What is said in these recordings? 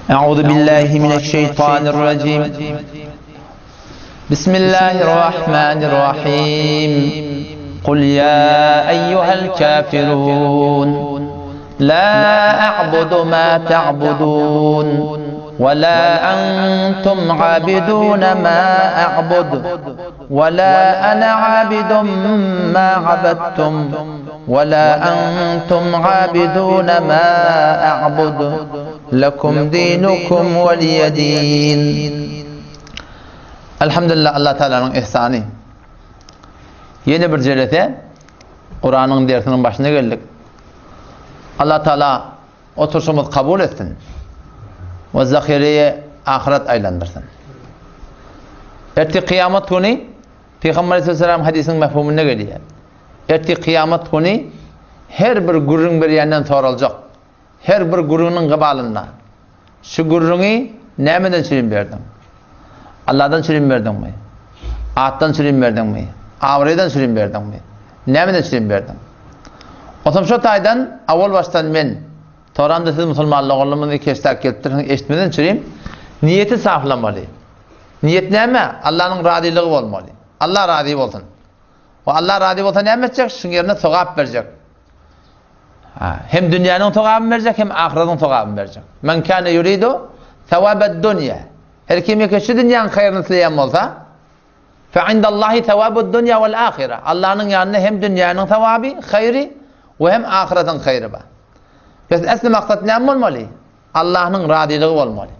Euzu billahi mineşşeýtanirrajim. Bismillahirrahmanirrahim. Kul ya eyyuhel kafirun. La a'budu ma ta'budun. Ve la entum abidun ma a'bud. Ve la ana abidun ma abadtum. Ve la entum abidun ma a'bud. Lekum dinukum weliye din. Elhamdülillah Allah Teala'nın ihsany. Ýene bir jelese Kuranyň dersiniň başyna geldik. Allah Teala oturşymyzy kabul etsin. We zahireye ahyret aýlandyrsyn. Ertir kıyamet günü Peygamber Aleyhisselam hadisiniň mefhumunda gelýär. Ertir kıyamet günü her bir gürrüň berýänden soraljak. Her bir gürrüňiň gybalynda, Şu gürrüňi nämeden çürim berdiň? Alladan çürim berdiňmi? Atdan çürim berdiňmi? Abraýdan çürim berdiňmi? Nämeden çürim berdiň? Otam şo taýdan awal başdan men, soramda siz musulmanlar oglumyzy keşdäp gelipdirsiňiz eşitmeden çürim, niýeti saflamaly. Niýet näme? Allanyň razylygy bolmaly. Allah razy bolsun. We Allah razy bolsa näme etjek? Şuň ýerine sogap berjek. Hem dünýäniň sogabyny berjek, hem ahyratyň sogabyny berjek. Men kana yuridu sawabad dunya. Her kim ýeke şu dünýäniň haýryny isleýän bolsa, fe indallahi sawabud dunya wal ahire. Allah'yň ýanynda hem dünýäniň sogaby, haýry we hem ahyratyň haýry bar. Bes esli maksat näme bolmaly? Allah'yň razylygy bolmaly.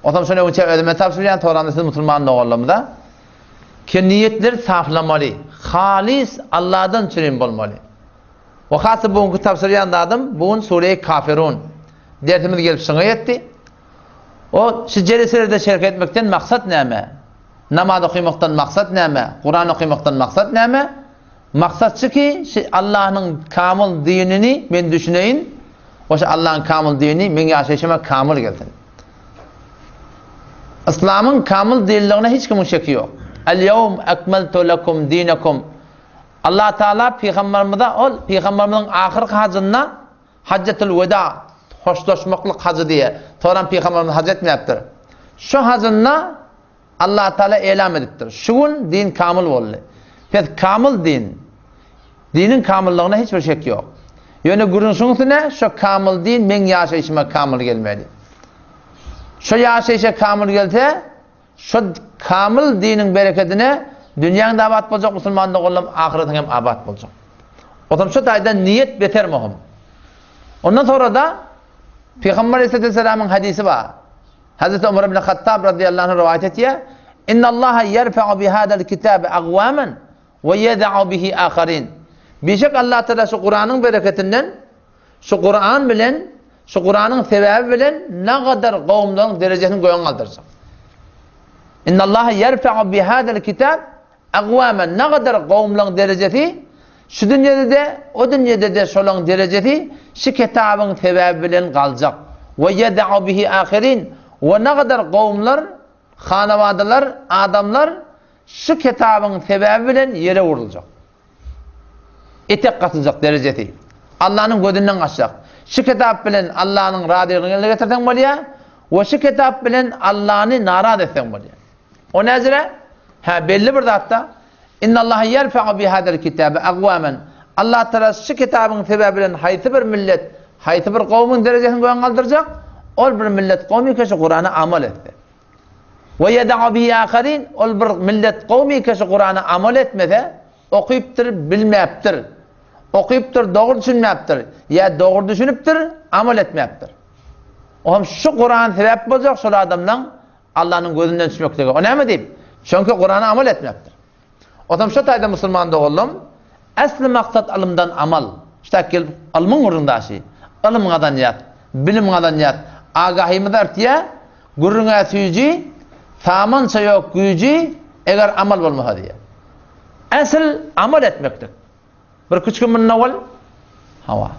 Otam şony öňçe özüme tabşyrýan, soramda siz musulman doganlarymyza ki niýetleri saflamaly, halys Allah'dan çürim bolmaly. We hasy bu günki tabşyrýan zadym, bu gün Sure-i Kafirun. Dersimiz gelip şuňa ýetdi. O şu jeleselerde şerk etmekden maksat näme? Namaz okamakdan maksat näme? Kuran okamakdan maksat näme? Maksat şu ki, şu Allah'yň kamyl dinini men düşüneýin. O şu Allah'yň kamyl dini meň ýaşaýşyma kamyl gelsin. Islamyň kamyl dinligine hiç kimiň şeki ýok. El-ýewm ekmeltu lekum dinakum. Allah Teala pygamberimize ol pygamberimiziň ahyrky hajynda Hajjatul Weda hoşlaşmaklyk hajy diýe. Soram pygamberimiz haj etmäpdir. Şu hajynda Allah Teala elam edipdir. Şu gün din kamyl boldy. Pes kamyl din. Diniň kamyllygyna hiç bir şek ýok. Ýöne gürrüň şuň üstüne şu kamyl din meň ýaşaýşyma kamyl gelmeli. Şu ýaşaýşa kamyl gelse Şo kamyl diniň berekedine dünýäň-de abat boljak, musulman doganlarym ahyretiň hem abat boljak. Otam şo taýdan niýet beter möhüm. Ondan sonra-da Pygamber Aleyhisselamyň hadisi bar. Hazreti Ömer ibn Hattab radıyallahu anh rivayet etýär. Inna Allaha yerfa'u bi hadal kitabi agwaman we yeda'u bihi akharin. Bişek Allah Teala şu Kur'anyň bereketinden Şu Kuran bilen, şu Kuranyň sebäbi bilen nagadar gowumlaryň derejesini göge galdyrjak. Innallaha yerfa'u bi hadal kitab agwaman nagadar gowumlaryň derejesi şu dünýede-de, o dünýede-de şolaryň derejesi şu kitabyň sebäbi bilen galjak. We yeda'u bihi ahirin we nagadar gowumlar, hanawadalar, adamlar şu kitabyň sebäbi bilen ýere uruljak. Etek gatyljak derejesi. Allanyň gözünden gaçjak. Şu kitap bilen Allanyň razylygyny eline getirseň bolýar we şu kitap bilen Allany narazy etseň bolýar. O näzire? Hä, belli bir zatda Innallaha ýerfa'u bi hadal kitabi agwaman. Allah Taala şu kitabyň sebäbi bilen haýsy bir millet, haýsy bir gowumyň derejesini göge galdyrjak? Ol bir millet gowmy ki şu Kurana amal etse. We ýeda'u bihi aharin, ol bir millet gowmy ki şu Kurana amal etmese, okypdyr, bilmäpdir. Okypdyr, dogry düşünmäpdir. Ýa dogry düşünipdir, amal etmäpdir. O hem şu Kuran sebäp boljak şol adamlaň Allanyň gözünden düşmeklige. O näme diýip? Çünki Kurana amal etmäpdir. Otam şo taýda musulman doganlarym, äsli maksat ylymdan amal. Şu taýda gelip ylmyň gürrüňdaşy. Ylym gazanýas, bilim gazanýas, agahymyz artýar, gürrüň-ä süýji, samança ýok güýji, eger amal bolmasa diýýär. Äsl amal etmeklik. Birküç gün mundan owal, hawa,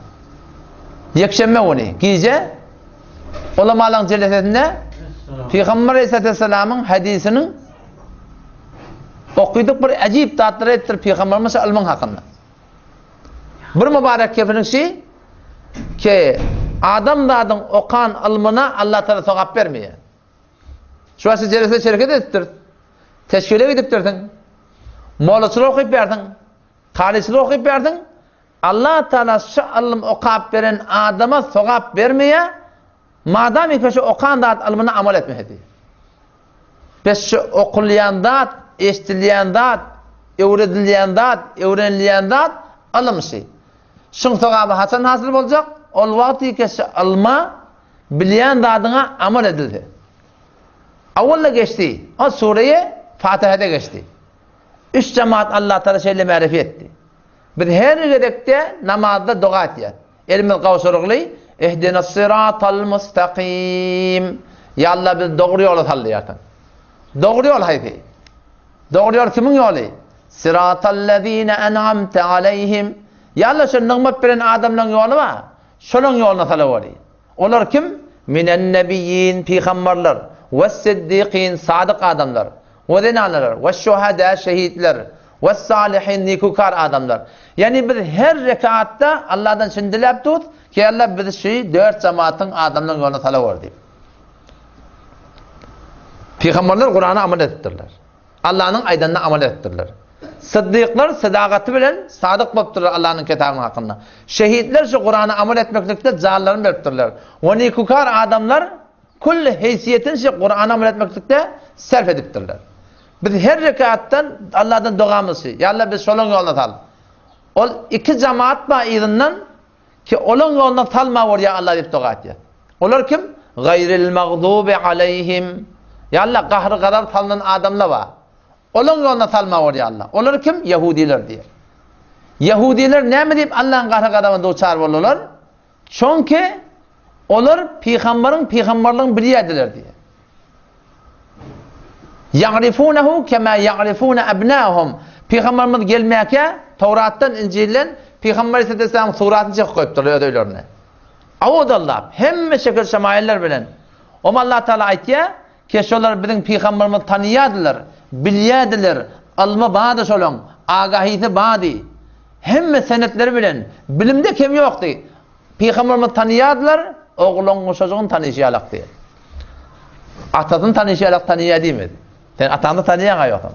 ýekşenbe güni gije ulamalaryň jelesesinde Pygamber Aleyhisselamyň hadysiniň okydyk bir äjip zatlar aýdypdyr Pygamberimiz şu ylmyň hakynda. Bir mübarek kefiniň şi ki. Adamzadyň okan ylmyna Allah Taala sogap bermeýär. Şu wagt jelese şereket edipdir. Teşkile gidipdirsiň. Mollaçylyk okyp bersiň. Karyçylyk okyp bersiň. Allah Taala şu ylym okap beren adama sogap bermeýär. Madamyka şu okan zat ylmyna amal etmese diýýär. Bes şu okulýan zat, eşdilýän zat, öwredilýän zat, öwrenilýän zat ylym şi. Şuň sogaby haçan hasyl boljak? Ol wagtyka şu ylma, bilýän zadyňa amal edilse. Awwalda geçdi. O sureýe Fatihada geçdi. Üç jemaat Allah Taala şeýle märifi etdi. Biz her gezekde namazda doga etýäs. Elimiz gowşurygly, Ihdinas-syratal mustakym. Ýa Allah bizi dogry ýola sal diýýärsiň. Dogry ýol haýsy? Dogry ýol kimiň ýoly? Syratallezine en'amte aleýhim. Ýa Allah şu nygmat beren adamlaryň ýoly bar. Şolaryň ýoluna salaweri. Olar kim? Minen-nebiyyin, pygamberler, wes-siddikin, sadyk adamlar, we zenanalar, weş-şuhada, şehitler, wes-salihin, nikukar adamlar. Ýagny biz her rekatda Allahdan şuny diläp durus, ki Allah bizi şu dört jematyň adamlaryň ýoluna salawer diýip. Pygamberler Kurana amal edipdirler. Allanyň aýdanyna amal edipdirler. Syddyklar sadagaty bilen sadyk bolupdyrlar Allanyň kitabynyň hakynda. Şehitler şu Kurana amal etmeklikde janlaryny beripdirler. We nikukar adamlar külli heýsiýetini şu Kurana amal etmeklikde sarf edipdirler. Biz her rekatdan Alladan dogamyz şu. Ýa Allah bizi şolaň ýoluna sal. Ol iki jemaat bar yzyndan Ki olaň ýoluna salma bor ýa Allah diýip doga etýär. Olar kim? Gaýril magdubi aleýhim. Ýa Allah gahry gazap salnan adamlar bar. Olaň ýoluna salma bor ýa Allah. Olar kim? Ýahudiler diýýär. Ýahudiler näme diýip Allahyň gahry gazabyna duçar boldular? Çünki olar pygambaryň pygambarlygyny bilýärdiler diýýär. Ýa'rifunehu kema ýa'rifune abna'hum. Pygamberimiz gelmäkä Tawratdan, Injilden Pygamber Aleyhisselamyň suratyny çekip goýupdyrlar öz öýlerine. Awodallap, hemme şekil şemaýyller bilen. Oňa Allah Taala aýtýar, ki şolar biziň pygamberimizi tanyýardylar, bilýärdiler, ylmy bardy şolaň, agahysy bardy. Hemme senetleri bilen, bilimde kem ýokdy. Pygamberimizi tanyýardylar, ogluň guşajygyny tanyşy ýalak diýýär. Atasyny tanyşy ýalak tanyýar diýmedi. Sen ataňy tanyýaň-a ýogsam.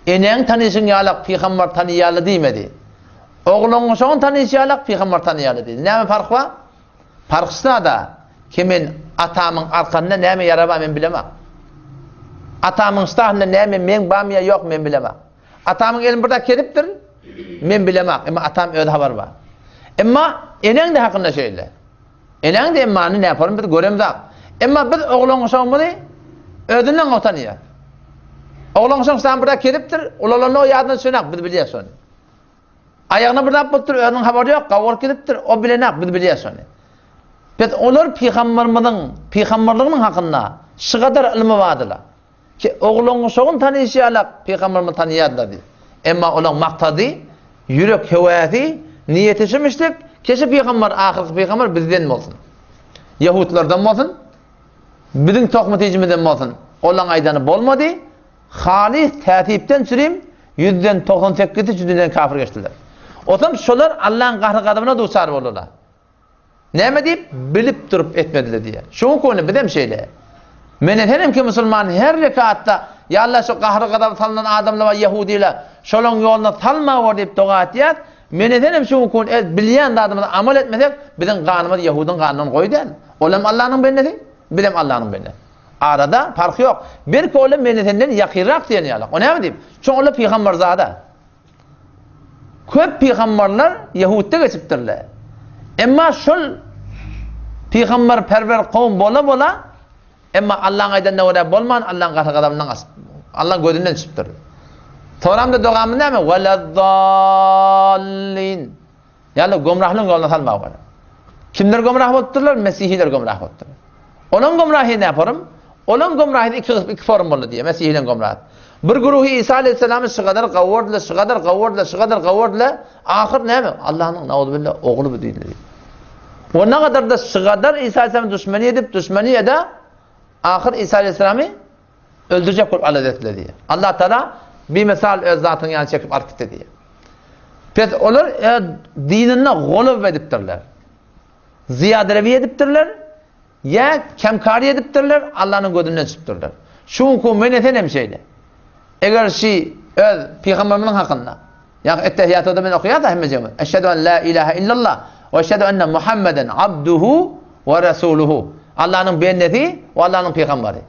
Eneňi tanyşyň ýalak pygamber tanyýarly diýmedi. Ogluň guşagyny tanyşy ýalak pygamber tanyýarly diýdi. Näme parh bar? Parh şunda-da, ki men atamyň arkasynda näme ýara bar men bilemok. Atamyň ştahynda näme meň barmy ýa ýok men bilemok. Atamyň elini bir zat kesipdir, men bilemok, emma atam özi habary bar. Emma eneň-de hakynda şeýle. Eneň-de emmany näporyn biz göremzok. Emma biz oglan-uşagymyzy özünden gowy tanýarys. Oglan-uşak şam bir zat kesipdir, ulalanda o ýadyna düşenok, biz bilýäris şony. Aýagyna bir zat bolupdyr, özüniň habary ýok, gawuryp gidipdir, o bilenok, biz bilýäris şony. Biz olar pygamberimiziň pygamberliginiň hakynda şygadar ylmy bardylar. Ki, oglan-uşagyny tanyşy ýalak, pygamberimizi tanaýardylar diýip. Emma olaň maksady, ýürek höwäsi, niýeti şumyşdyk, keşe pygamber, ahyrky pygamber bizden bolsun. Ýahudlardan bolsun, biziň tohum-tijimizden bolsun. Olaň aýdany bolmady, halys täsipden çürim, ýüzden 90 sekgizi şu dünýeden kafir geçdiler. Otam şolar Allaň gahry-gazabyna duçar boldular. Näme diýip, bilip durup etmediler diýýär. Şuň kony bizem şeýle. Mene senem ki musulman her rekatda Ýa Allah şu gahry gazap salynan adamlar bar ýahudylar, şolaň ýoluna salma bor diýip doga etýäs. Mene senem şuň kony el bilýän zadymyzy amal etmesek, biziň ganymyz ýahudyň ganyndan goýy däl. Ol hem Allanyň bendesi, biz hem Allanyň bendesi. Arada parh ýok. Belki ol hem meni senden ýakynrak diýen ýaly. O näme diýip? Çünki ol pygamberzada. Köp pygamberler Ýahutda geçipdirler. Emma şol pygamber perwer kowum bola-bola, emma Allaň aýdanyna görä bolman, Allaň gahar-gazabyndan gaçyp, Allaň gözünden düşüpdir. Soramda dogamyz näme? Weleddallin. Ýa-da gomrahlaryň ýoluna salmagy bar. Kimler gomrah bolupdyrlar? Mesihiler gomrah bolupdyr. Olaň gomrahy näme forum? Olaň gomrahy iki iki forum boldy diýýär, mesihileriň gomrahy. Bir güruhy Isa aleyhissalamy şu gadar gowurdylar, şu gadar gowurdylar, şu gadar gowurdylar. Ahyr näme? Allah'yň nauzubilla ogly bu diýdiler. O ne kadar da şu gadar Isa aleyhissalamy düşmeni edip, düşmeni ede ahyr Isa aleyhissalamy öldürjek bolup alada etdiler diýýär. Allah Taala bir misal öz zatynyň ýanyna çekip alyp gitdi diýýär. Pes olar e, dininde goluw edipdirler. Zyýadarewi edipdirler, ýa kemkary edipdirler, Allanyň gözünden çypdyrlar. Şu günki mene sen hem şeýle. Eger şi öz pygamberimiziň hakynda, ýa ettehiýatda men okaýarda hemmejigimiz, Eşhedü en la ilahe illallah we eşhedü enne Muhammeden abduhu we resuluhu. Allanyň bendesi we Allanyň pygamberi.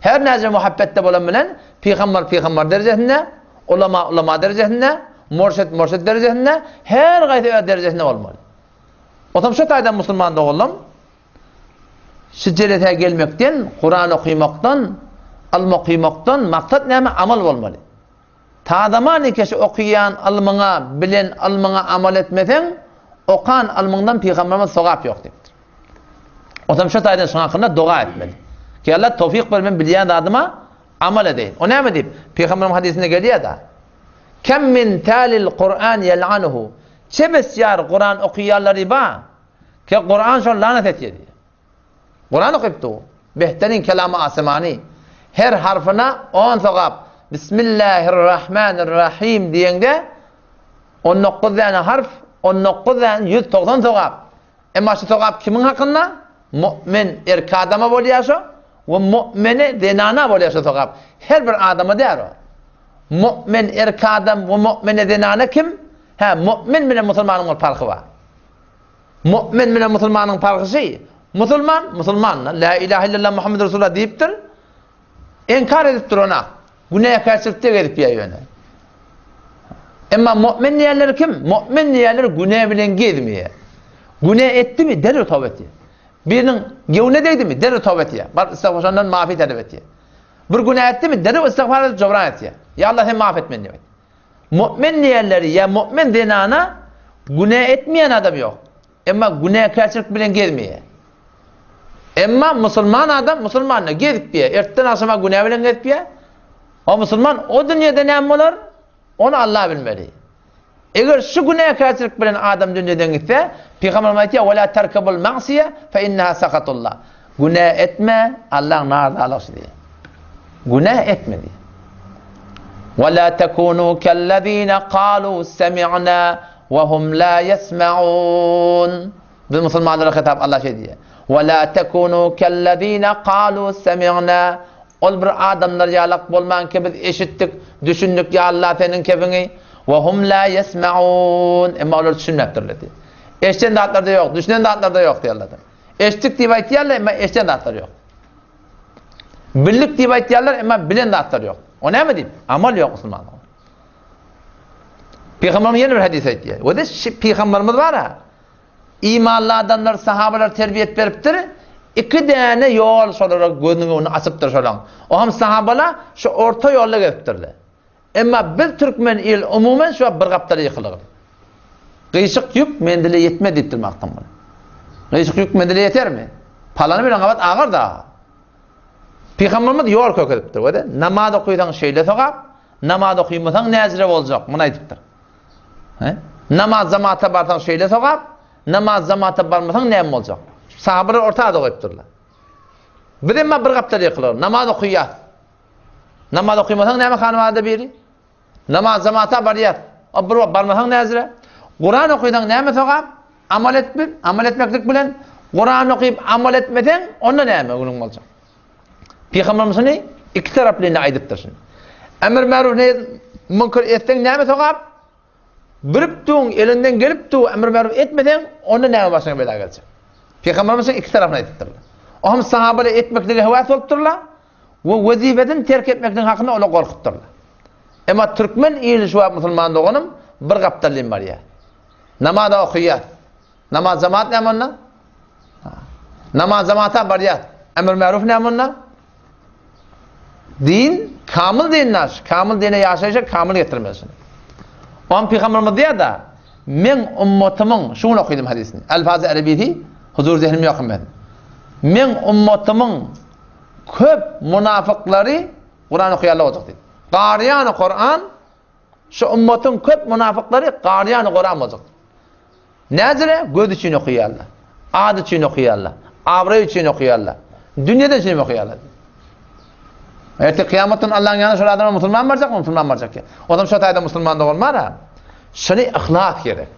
Her näce muhabbetde bolan bilen pygamber pygamber derejesinde, ulama ulama derejesinde, murşid murşid derejesinde, her gaýsy öz derejesinde bolmaly. Otam şu taýdan musulman doganlarym şu jelesä gelmekden, Kuran okymakdan, ylm okymakdan maksat näme? Amal bolmaly. Ta zaman eke şu okaýan ylmyňa, bilen ylmyňa amal etmeseň, okan ylmyňdan pygamberimiz sogap ýok diýipdir. Otam şu taýdan şuň hakynda doga etmeli. Ki Allah towfik ber men bilýän zadyma amal edeýin. O näme diýip? Pygamberimiz hadysynda gelýär-de. Kem min talil Kur'an yel'anuhu. Çebesýar Kuran okaýanlary ba. Ki Kuran şol lanat etýär diýýär. Kuran okyp dur. Behterin kelamy asemany. Her harfyna 10 sogap. Bismillahirrahmanirrahim diýende 19 däne harf, 19 däne 190 sogap. Emma şu sogap kimiň hakynda? Mu'min erkek adama bolýar şo we mu'mine zenana bolýar şo sogap. Her bir adama däl o. Mu'min erkek adam we mu'mine zenana kim? Hä, mu'min bilen musulmanyň bir parhy bar. Mu'min bilen musulmanyň parhy şeý, musulman, musulman, la ilahe illallah Muhammed Resulullah diýipdir, inkar edip durana, günäkärçilikde gezip ýör ýöne. Emma mu'min diýenler kim? Mu'min diýenler günä bilen gezmeýär. Günä etdimi, derrew toba etýär. Biriniň gewne degdimi, derrew toba etýär. Bar istagfar şondan mafi talap etýär. Bir günä etdimi, derrew istagfar edip jobran etýär. Ýa Allah sen maf et meni diýip. Mu'min diýenleri ýa mu'min zenana günä etmeýän adam ýok. Emma günäkärçilik bilen gezmeýär. Emma musulman adam musulman gezip ýer. Ertden agşama günä bilen gezip ýer. O musulman o dünýede näme bolar? Ony Allah bilmeli. Eger şu günäkärçilik bilen adam dünýeden gitse, Pygamberimiz aýtýar: "Wala tarkabul ma'siya fe innaha sakatullah." Günä etme, Allaň nazalygy şu diýýär. Günä etme diýýär. Wala takunu kellezine kalu semi'na we hum la yesma'un. Biz musulmanlara hitap Allah şeý diýýär. Wala takunu kellezine kalu semi'na. Ol bir adamlar ýalak bolman ki biz eşitdik, düşündik ýa Allah seniň kebiňi. We hum la yesma'un. Emma olar düşünmäpdirler diýýär. Eşiden zatlar-da ýok, düşünen zatlar-da ýok diýýär Allah. Eşitdik diýip aýtýarlar, emma eşiden zatlary ýok. Bildik diýip aýtýarlar, emma bilen zatlary ýok. O näme diýip? Amal ýok musulmanlar. Pygamberimiz ýene bir hadys aýtýar. O da pygamberimiz bar-a. Imanly adamlar, sahabalar terbiýet beripdir. Iki däne ýol şolara gözüniň öňüni açypdyr şolaň. O hem sahabalar şu orta ýolda gezipdirler. Emma biz türkmen il umuman şu wagt bir gapdala ýykylygyz. Gyşyk ýük menzile ýetmez diýipdir Magtymguly. Gyşyk ýük menzile ýetermi? Palany bilen gabat agar da. Pygamberimiz ýol kökezipdir we namaz okysaň şeýle sogap, namaz okymasaň näjire boljak, muny aýdypdyr. He? Namaz jamaata barsaň şeýle sogap, namaz jamaata barmasaň näme boljak? Sahabalar orta-da goýupdyrlar. Biz emma bir gapdala ýykylygyz. Namaz okaýas. Namaz okymasaň näme hanwada biri? Namaz jamaata barýar. O bir wagt barmasaň näzire? Kuran okysaň näme sogap? Amal etme, amal etmeklik bilen Kuran okyp amal etmeseň, onda näme günüň boljak? Pygamberimiz şuny iki taraply aýdypdyr şuny. Emr maruf nehy munkar etseň näme sogap? Bilip duň, elinden gelip du, emr maruf etmeseň, onda näme başyňa bela geljek? Pygamberimiz şuny iki tarapyny aýdypdyrlar. O hem sahabalar etmeklige höwes bolupdyrlar. We wezipesini terk etmekligiň hakynda olar gorkupdyrlar. Emma türkmen ili şu wagt musulman doganym bir gapdalyn barýar. Namaz okaýar. Namaz jemaat näme onda? Namaz jemaata barýar. Emr maruf näme onda? Din kamil din naş. Kamil dine ýaşaýşa kamil getirmelisin. Oň pygamberimiz diýýär-de, Men ummatymyň, şu gün okydym hadysini. Alfazy arabisi huzur zehnim ýok men. Men ummatymyň Köp munafyklary Kuran okaýarlar boljak diýdi. Garýany Kuran, şu ummatyň köp munafyklary garýany Kuran boljak. Näzire göz üçin okaýarlar. Ad üçin okaýarlar. Abraý üçin okaýarlar. Dünýeden üçin okaýarlar. Erte kıyametden Allah'ın yanına şol adama musulman barjak mı? Musulman barjak. O zaman şu taýda musulman da bolmar ha. Şuny yhlas gerek.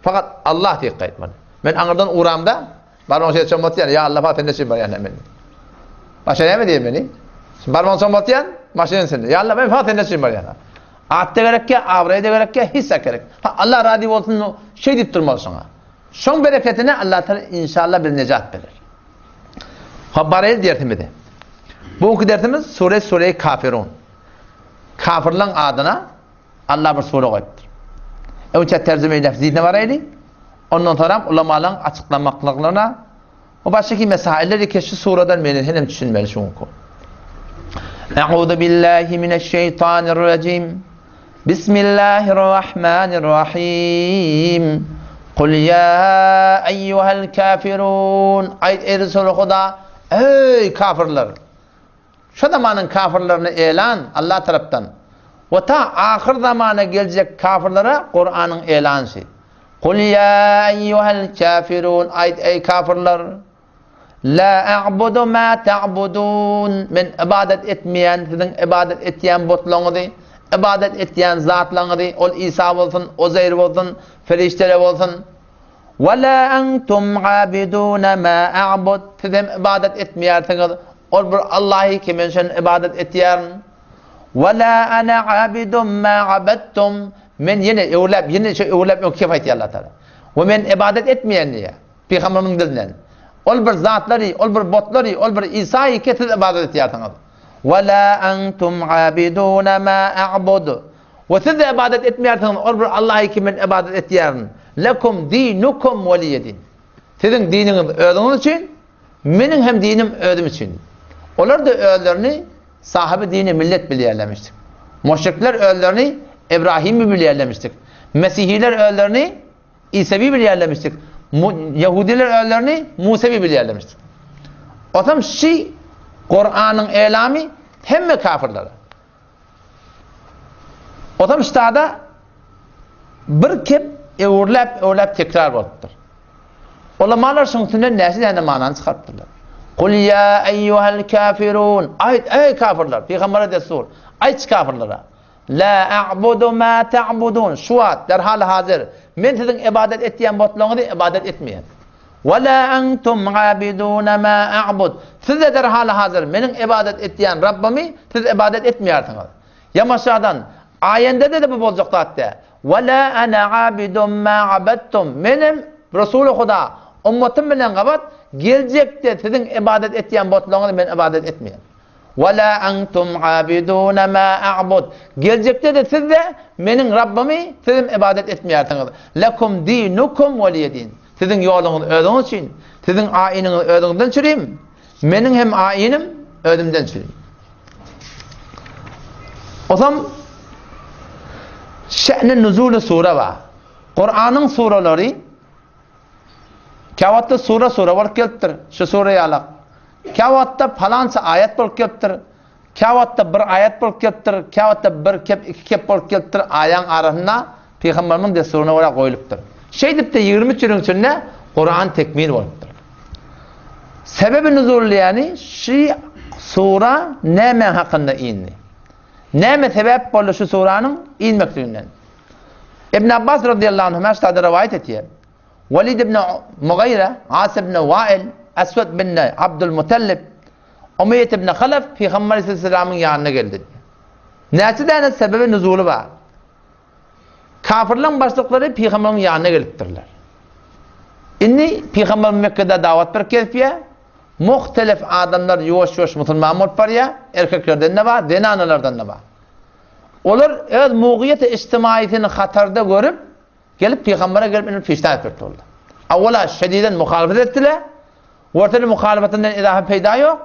Fakat Allah diýip gaýtmaly. Men aňyrdan uramda. Barmagyň şeýle çommaltýan, ýa Allah sen neçün barýan men. Başga näme diýen meni? Barmagyň çommaltýan, maşynyň içinde. Ýa Allah, men sen neçün barýan. At da gerekýä, abraý da gerekýä, hiç zat gerek. Ha Allah razy bolsun, şeý diýip durmaly şoňa. Şoň bereketine Allah Taala inşallah biz nejat berer. Ha baraýyl dersimize. Bugünki dersimiz sure sure kafirun. Kafirlaň adyna Allah bir sure goýupdyr. Öňçe terjüme lefzine baraýly. Ondan soňra ulamalaň açyklamaklyklaryna we başga mesailleri ki şu suradan meni hem düşünmeli şuňky. Euzu billahi mineşşeýtanirrajim. Bismillahirrahmanirrahim. Kul ya eyyuhel kafirun. Aýt ey Resul Huda, ey kafirler. Şu zamanyň kafirlerine elan Allah tarapdan. We ta ahyr zamana geljek kafirlere Kuranyň elanşy. Kul ya eyyuhel kafirun. Aýt ey kafirler. La a'budu ma ta'budun. Men ybadat etmeýän siziň ybadat etýän butlaryňyzy, ybadat etýän zatlaryňyzy, ol Isa bolsun, Uzeýr bolsun, perişdeler bolsun. Wa la entum abidun ma a'bud. Siz hem ybadat etmeýärsiňiz. Ol bir Allahy ki men şony ybadat etýärin. Wa la ana abidun ma abadtum. Men ýene öwläp, ýene şu öwläp öňki aýtýar Allah Taala. We men ybadat etmeýän diýýär. Pygamberimiziň dilinden. Ol bir zatlary, ol bir botlary, ol bir Isaýy ki siz ybadat etýärsiňiz. Wa la antum abiduna ma a'bud. We siz-de ybadat etmeýärsiňiz ol bir Allahy ki men ybadat etýärin. Lekum dinukum weliye din. Siziň diniňiz özüňiz üçin, meniň hem dinim özüm üçin. Olar-da özlerini sahyby dini millet bilýärlermişdik. Müşrikler özlerini Ibrahimi bilýärlermişdik. Mesihiler özlerini Isewi bilýärlemişdik. Ýahudiler özlerini Musewi bilýärlemişdik. Otam şi Kuranyň elamy hemme kafirlere. Otam ştada bir kep öwürläp öwürläp tekrar bolupdyr. Ulamalar şuň üstünden näçe däne manany çykarypdyrlar. Kul ýa eýýuhel kafirun. Aýt eý kafirler, pygambere dessur. Aýt kafirlere. La a'budu ma ta'budun. Şu wagt, derhal hazir, men siziň ybadat etýän butlaryňyzy ybadat etmeýän. Wa la antum abidun ma a'bud. Siz-de derhal hazir meniň ybadat etýän Rabbymy siz ybadat etmeýärsiňiz. Ýamaşadan, aýendede-de bu boljak zat däl. Wa la ana abidun ma abadtum. Menem Resuly Huda, ummatym bilen gabat geljekde siziň ybadat etýän butlaryňyzy men ybadat etmeýän. Wa la antum abiduna ma a'bud. Geljekde-de siz-de meniň Rabbymy sizem ybadat etmeýärsiňiz. Lekum dinukum weliye din. Siziň ýoluňyz özüňiz üçin, siziň aýynyňyz özüňizden çürim, meniň hem aýynym özümden çürim. Osam şe'ni nuzul sura bar. Kuranyň suralary Käwagtda sura-sura bolup gelipdir, şu sura ýalak. Käwagtda palança aýat bolup gelipdir. Käwagtda bir aýat bolup gelipdir, käwagtda bir kep, iki kep bolup gelipdir, aýaň arasynda Pygamberimiziň dessuryna görä goýlupdyr. Şeýdip-de 23 ýylyň içinde Kuran tekmil bolupdyr. Sebebi nuzul ýany şu sura näme hakynda indi? Näme sebäp boldy şu suranyň inmekliginden? Ibn Abbas radiyallahu anhuma ştada rowaýat etýär. Walid ibn Mugaýra, As ibn Wail, Aswad bin Abdul Mutallib, Umeýet ibn Halaf Pygamber aleyhisselamyň ýanyna geldi. Näçe däne sebebi nuzuly bar. Kafirleň başlyklary Pygamberiň ýanyna gelipdirler. Indi Pygamber Mekgede dawat berip gezipýär. Muhtelif adamlar ýuwaş-ýuwaş musulman bolup barýar. Erkeklerden-de bar, zenanalardan-da bar. Olar öz mugyýeti ijtimaýysyny hatarda görüp, gelip pygambere gelip indi pişnat berip durlar. Awwala şediden muhalefet etdiler. Ortada muhalefetinden izafa peýda ýok.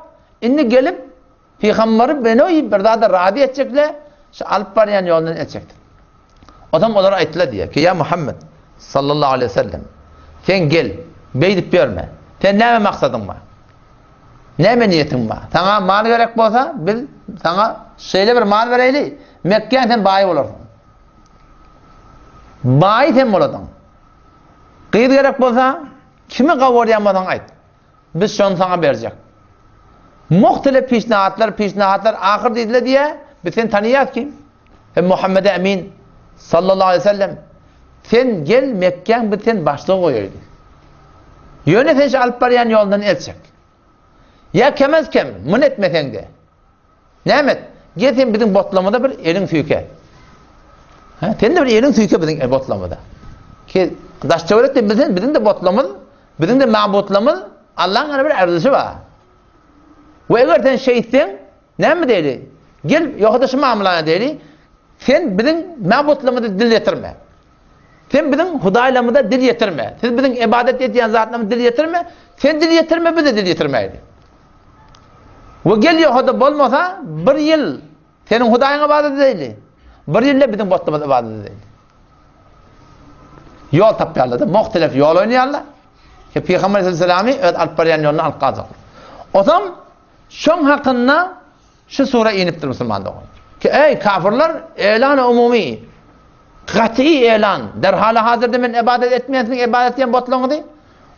Indi gelip pygamberi benoý bir zada razy etjekler, şu alyp barýan ýolundan etjekdir. Otam olara aýtdylar diýär ki, ýa Muhammed sallallahu aleyhi ve sellem, sen gel, beýdip ýörme. Sen näme maksadyň bar? Näme niýetiň bar? Saňa mal gerek bolsa, biz saňa şeýle bir mal bereýli, Mekgäň sen baý bolarsyň. Baý sen boladyň. Gyz gerek bolsa, kimi gawurýan bolsaň aýt. Biz şony saňa berjek. Muhtelif pişnahatlar, pişnahatlar ahyr diýdiler diýä, biz seni tanyýas kim? Hem Muhammede Emin sallallahu aleyhi ve sellem sen gel Mekgäň biz sen başlygy goýaýly. Ýöne sen şu alyp barýan ýolundan el çek. Ýa kemez-kem, muny etmeseň-de. Näme et? Gel sen biziň botlamyza bir eliň süýke. Hä? Sen-de bir eliň süýke biziň botlamyza. Ki daş-töwerekde bilsin, biziň-de botlamyz, biziň-de mabutlamyz Allaň ýany bir erzişi bar. We eger sen şeýtseň, näme diýeli? Gel, ýohada şu mamlany diýeli. Sen biziň mabutlamyza dil ýetirme. Sen biziň hudaýlarymyza dil ýetirme. Siz biziň ybadat edýän zatlarymyza dil ýetirme. Sen dil ýetirme, biz-de dil ýetirmäýli. We gel ýohada bolmasa, bir ýyl seniň hudaýyňa ybadat edeýli. Bir ýyl-da biziň botlarymyza ybadat edeýli. Ýol tapýarlar-da, muhtelef ýol oýnaýarlar. Ki Pygamber aleyhissalamy öz alyp barýan ýoluna alyp galjaklar. Ozam şoň hakynda şu sura inipdir musulman dogan. Ki eý kafirler, elan umumy gaty elan, derhal hazirde men ibadet etmeýän siziň ibadet edýän botlaryňyzy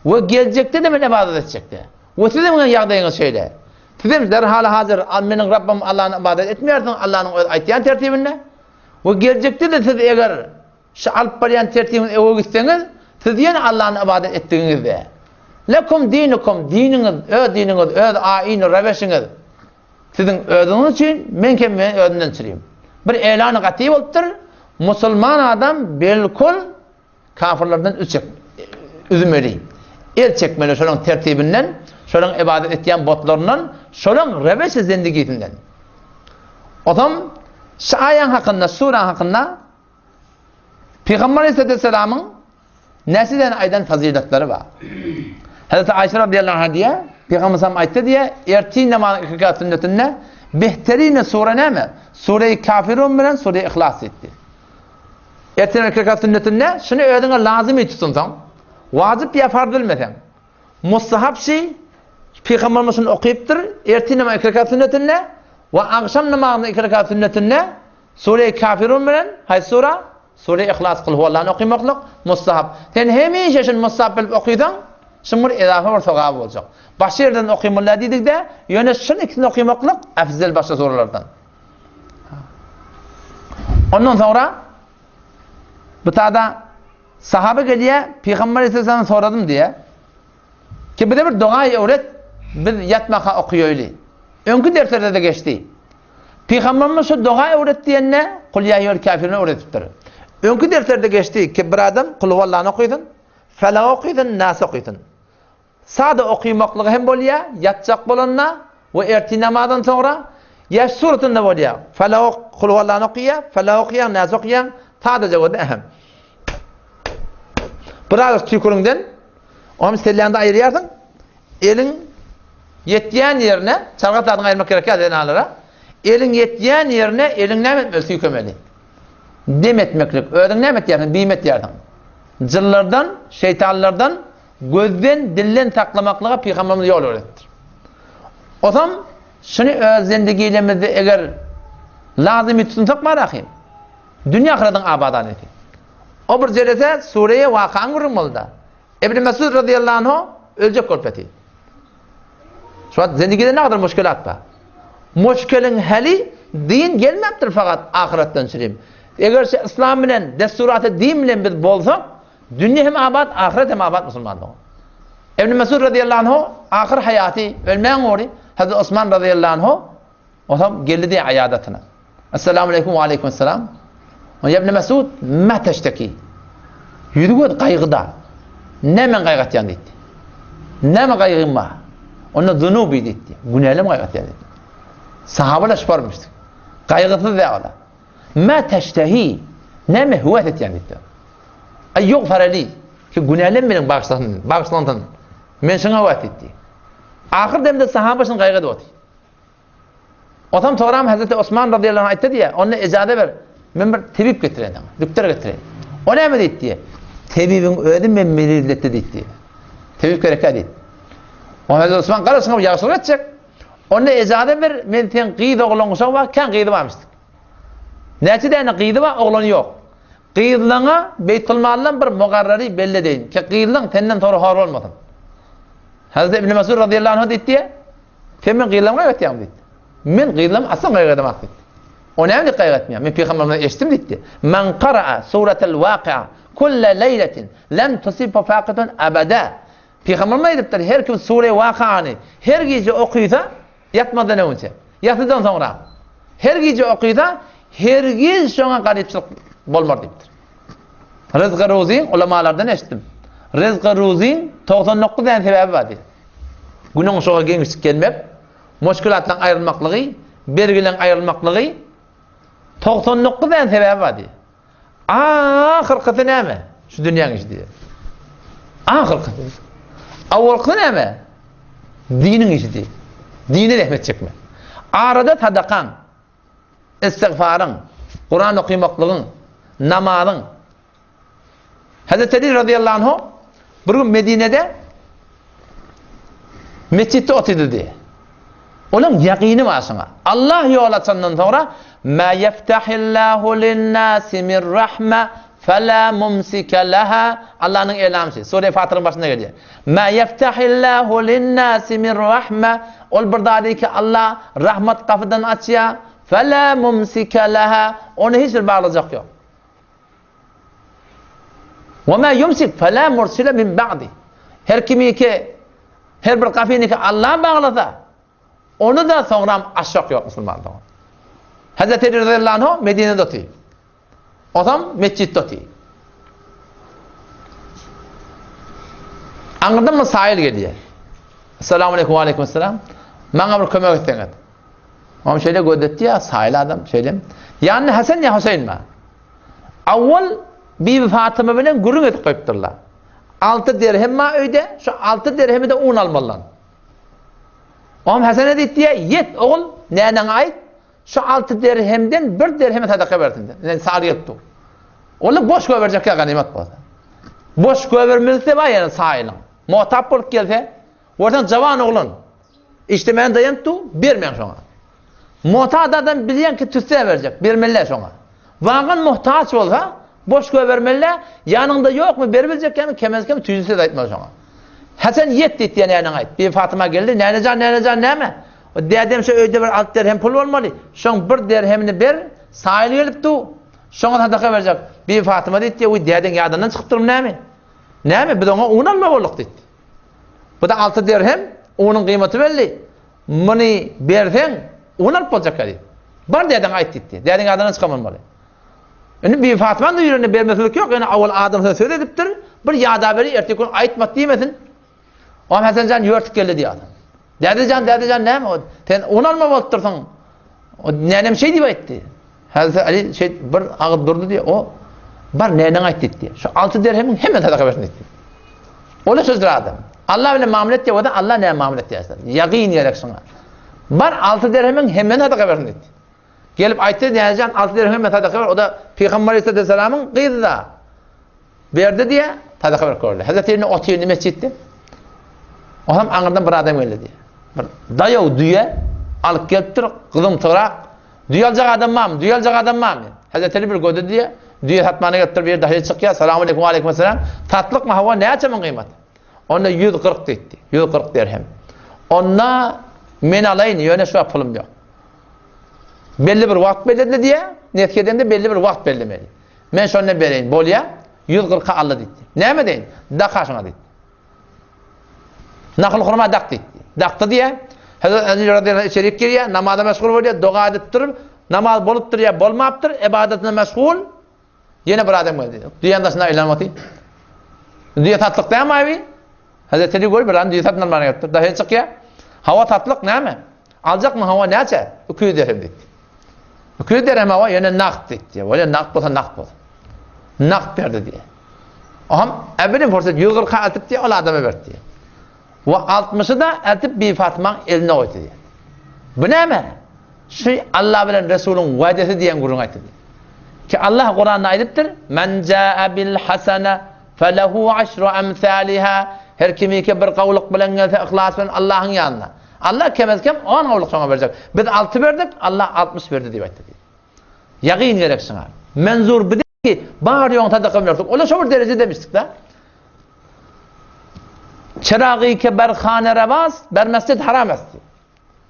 we geljekde-de men ibadet etjekde. We siziň hem ýagdaýyňyz şeýle. Siz hem derhal hazir meniň Rabbym Allany ibadet etmeýärsiňiz, Allanyň öz aýtýan tertibinde. We geljekde-de siz eger şu alyp barýan tertibiňiz öňe gitseňiz, siz ýene Allany ybadat etdigiňizde. Lekum dinukum, diniňiz, öz diniňiz, öz aýny reweşiňiz siziň özüňiz üçin, men hem men özümden çürim. Bir elany gaty bolupdyr, musulman adam belkul kafirlerden üç üzmeli. El çekmeli şolaryň tertibinden, şolaryň ybadat etýän botlaryndan, şolaryň reweşi zendigisinden. Otam şu aýaň hakynda, suraň hakynda Pygamber Aleyhisselamyň näsiden aýdan fazyletlary bar. Hazreti Aýşe radıyallahu anha diýe, Pygamber sallam aýtdy diýe, ertin namazyň iki rekat sünnetinde behterin sure näme? Sure-i Kafirun bilen Sure-i Ihlas diýdi. Ertin iki rekat sünnetinde şuny özüňe lazym tutunsaň, wajyp ýa farz bilmeseň, mustahap şey Pygamberimiz şuny okypdyr, ertin namazyň iki rekat sünnetinde we agşam namazynyň iki rekat sünnetinde Sure-i Kafirun bilen haýsy sura? Sure-i Ihlas Kul huwallany okymaklyk mustahap. Sen hemişe şuny mustahap bilip okysaň, şuň bir ezafa bir sogaby boljak. Başga ýerden okymyl-da diýdik-de, ýöne şuny ikisini okymaklyk efzel başga suralardan. Ondan soňra bu tada sahaba gelýär, Pygamber Aleyhisselamdan soradym diýär. Ki bize bir doga öwret, biz ýatmaka okaýaly. Öňki derslerde-de geçdi. Pygamberimiz şu doga öwret diýende, Kul ýa eýýuhel käfirun öwredipdir. Öňki derslerde geçdi ki, bir adam Kul huwallany okysyn, Felagy okysyn, Nasy okysyn. Sada okymaklygy hem bolýar, ýatjak bolanda we ertir namazdan soňra, ýa şu suratynda bolýar. Felagy, Kul huwallany okaýar, Felagy okaýar, Nasy okaýar, sadaja bolsa ähem. Biraz tüýküriňden, oňam selläňde aýyrýarsyň. Eliň ýetýän ýerine, çargat zadyňy aýyrmak gerek ýa zenanlara. Eliň ýetýän ýerine eliň näme etmeli, süýkemeli. Dem etmeklik. Özüň näme etýärsiň? Bim etýärsiň. Jynlardan, şeýtanlardan, gözden, dilden saklamaklyga pygamberimiz ýol öwretipdir. Osam şuny öz zendigilemizde eger lazymy tutunsak bar ahym. Dünýä ahyradyň abadan eti. O bir jelese sureýe wakaň gürrüň boldy. Ibn Mesud razyýallahu anhu öljek bolup ýatyr. Şu wagt zendigide ne kadar muşkelat bar. Muşkeliň hali din gelmäpdir fakat ahyratdan çürim. Eger şu islam bilen desturaty din bilen biz bolsak, dünýe hem abat, ahyret hem abat musulman dogan. Ibn Mesud razyýallahu anhu ahyr haýaty ölmäň ogry Hazreti Osman razyýallahu anhu Onsoň geldi diýýär aýadatyna. Essalamu aleýkum we aleýkum essalam. Ýa Ibn Mesud, ma teşteki? Ýüzi göz gaýgyda. Näme gaýgy atýan diýdi. Näme gaýgym bar? Onda zunubi diýdi. Günälem gaýgy atýan diýdi. Sahabalar şuparmyşdy. Gaýgysyz däl. Ma teştehi? Näme höwes etýän diýdi. Aý ýok farali. Ki günälem meniň bagyşlasyn, bagyşlansyn. Men şuňa höwes diýdi. Ahyr demde sahaba şuny gaýgy edip otyr. Otam soram Hazreti Osman razyýallahu anh aýtdy diýýär, onda ejaza ber, men bir tebip getireýin saňa, dükter getireýin. O näme diýdi diýýär. Tebibiň özi men merizletdi diýdi diýýär. Tebip gerekkä diýdi. O Hazreti Osman garaşyň ýagşylyk etjek. Onda ejaza ber, men seň gyz oglan uşagy bar, kän gyzy barmyş. Näçe däne gyzy bar, oglany ýok. Gyzlaňa Beýtulmaldan bir mugarrary belli edeýin ki, gyzlaň senden soňra hor bolmasyn. Hazreti Ibn Mesud razyýallahu anhu diýdi diýýär. Sen men gyzlarymy gaýgy etýäňmi diýdi. Men gyzlarymy asla gaýgy edemok diýdi. O näme diýip gaýgy etmeýär? Men pygamberimden eşitdim diýdi. Men qara'a suratel waqi'a kulle leýletin lem tusibhu faqatun abada. Pygamberimiz aýdypdyr, her kim sure Wakany her gije okysa, ýatmazdan öňünçe, ýasydan soňra her gije okysa, hergiz şoňa garypçylyk bolmar diýipdir. Ryzky ruzyň ulamalardan eşitdim. Ryzky ruzyň 99 däne sebäbi bar diýip. Günüň şoga geňişik gelmek, muşkilatdan aýrylmaklygy, bergileň aýrylmaklygy 99 däne sebäbi bar diýip. Ahyrkysy näme? Şu dünýäň işi diýýär. Ahyrkysy. Awalkysy näme? Diniň işi diýýär. Dine rehmet çekmek. Arada sadakaň, istigfaryň, Kuran okymaklygyň, namazyň. Hazreti Ali radıyallahu anhu bir gün Medine'de mescitde otyrdy diýýär. Onuň ýakyny bar şoňa. Allah ýol açandan soňra ma yeftahillahu lin-nasi min rahma fela mumsika laha Allahnyň elamçy. Sure Fatyryň başynda gelýär. Ma yeftahillahu lin-nasi min rahma Ol bir zady ki Allah rahmat gapydan açýar. Fela mumsika laha Ony hiç bir baglajak ýok. Wa ma yumsik fela mursile min ba'di. Her kimi ki her bir gapyny ki Allah baglasa, ony da soňram açjak ýok musulman dogan. Hazreti Ali radhiyallahu anhu Medine'de otyr. Osam mesjitde otyr. Aňyrdan bir saýyl gelýär. Assalamu aleykum wa aleykum assalam. Maňa bir kömek etseňiz. Oňa şeýle gözetdi ýa saýyl adam şeýle. Ýanynda Hasan ýa Huseýn bar. Awwal Bibi Fatyma bilen gürrüň edip goýupdyrlar. 6 dirhem bar öýde, şu 6 dirhemi-de un almalylar. Oňa Hasana diýdi, ýet ogul, näneňe aýt, şu 6 dirhemden bir dirhemi sadaka bersin. Ine sal gelip dur. Ony boş goýberjek ýa ganymat bolsa. Boş goýbermelse bar ýa saýylyň. Motap bolup gelse, görseň jawan oglan. Işlemän daýanyp dur, bermäň şoňa. Muhtaç adam bilýän ki tüsse berjek, bermeli şoňa. Wagan muhtaç bolsa, boş goýbermeli, ýanyňda ýokmy beribiljek ýaly kemez-kem tüýsli söz aýtmaly şoňa. Haçan ýet diýip diýen näneň aýt. Bibi Fatyma geldi, nänejan, nänejan näme? O dädem şu öýde bir alt derhem pul bolmaly. Şoň bir derhemini ber, saýyl gelip dur. Şoňa sadaka berjek. Bibi Fatyma diýdi, "Uý dädeň ýadyndan çykypdyrmy näme?" Näme, biz oňa un alma bolduk diýdi. Bu-da alty dirhem, unuň gyýmaty belli. Muny berseň, un alyp boljak diýdi. Bar dädeňe aýt diýdi. Dädeň ýadyndan çykan bolmaly. Indi Bibi Fatymanyň ýüreginde bermeslik ýok, ýöne awal adamsyna söz edipdir. Bir ýada beri, erteki gün aýtmat diýmesin. Oňa Hasan jan ýörtük geldi diýýär. Dädejan, dädejan näme o? Sen un alma bolup dursuň. O nänem şeý diýip aýtdy. Hazreti Ali şeý bir agyz durdy diýip, o bar näneň aýtdy diýdi. Şu 6 dirhemiň hemme sadaka bersin diýdi. Ola sözdür adam. Allah bilen muamele etýär bolsa Allah näme muamele etýär? Ýagyn gerek şuňa. Bar 6 dirhemiň hemme sadaka bersin diýdi. Gelip aýtdy, nänejan 6 dirhem hemme sadaka ber. O da Pygamber Aleyhisselamyň gyzy da. Berdi diýe, sadaka berip gördi. Hazreti Elini otyrdy mesjitde. Onam aňyrdan bir adam geldi diýe. Bir daýaw düýe alyp gelipdir, gyzymtyrak. Düýe aljak adam barmy? Düýe aljak adam barmy? Hazreti Eli bir gördi diýe, düýe satmana gelipdir, bir daýy çykýar. Salam aleýkum, aleýkum esselam. Satlykmy? Hawa, näçe muň gyýmaty? Onda 140 diýdi. 140 dirhem. Onda men alaýyn, ýöne şu wagt pulum ýok. Belli bir wagt belledili diýe, nesk edende belli bir wagt bellemeli. Men şonda bereýin. Bolýa, 140-a aldy diýdi. Näme deýin? Daka şoňa diýdi. Nahyl hurma dak diýdi. Dakdy diýe. Hazret Ali radiyallahu anh içerik girýär, namaza meşgul bolýar, doga edip durup, namaz bolupdyr ýa bolmapdyr, ibadatyna meşgul. Ýene bir adam geldi. Düýäň daşynda aýlanyp otyr. Düýe satlyk dämi abi? Hazreti Ali görüp bir adam düýe satyn almana gelipdir. Daşary çykýar. Hawa satlyk näme? Aljakmy hawa näçe? 200 dirhem diýdi. 200 dirhem hawa ýöne nagt diýdi. Bolýa nagt bolsa nagt bolsun. Nagt berdi diýdi. Oham äbiri pursat 140 eltip diýdi, ol adama berdi diýdi. We 60-y da eltip Bibi Fatymanyň eline goýdy diýdi. Bu näme? Şu Allah bilen Resulyň wa'desi diýen gürrüň aýtdy diýdi. Ki Allah Kuranda aýdypdyr: "Men jaa bil hasana felehu aşru amsaliha." Her kim ki bir gowluk bilen gelse yhlas bilen Allahyň ýanyna. Allah kemez kem 10 gowluk şoňa berjek. Biz 6 berdik, Allah 60 berdi diýip aýtdy. Ýagyn gerek şoňa. Menzur bir ki bar ýoň sadaka berdik. Ola şo bir derejede demişdik da. Çeragy ke berhane rewaz, ber mescid haram esti.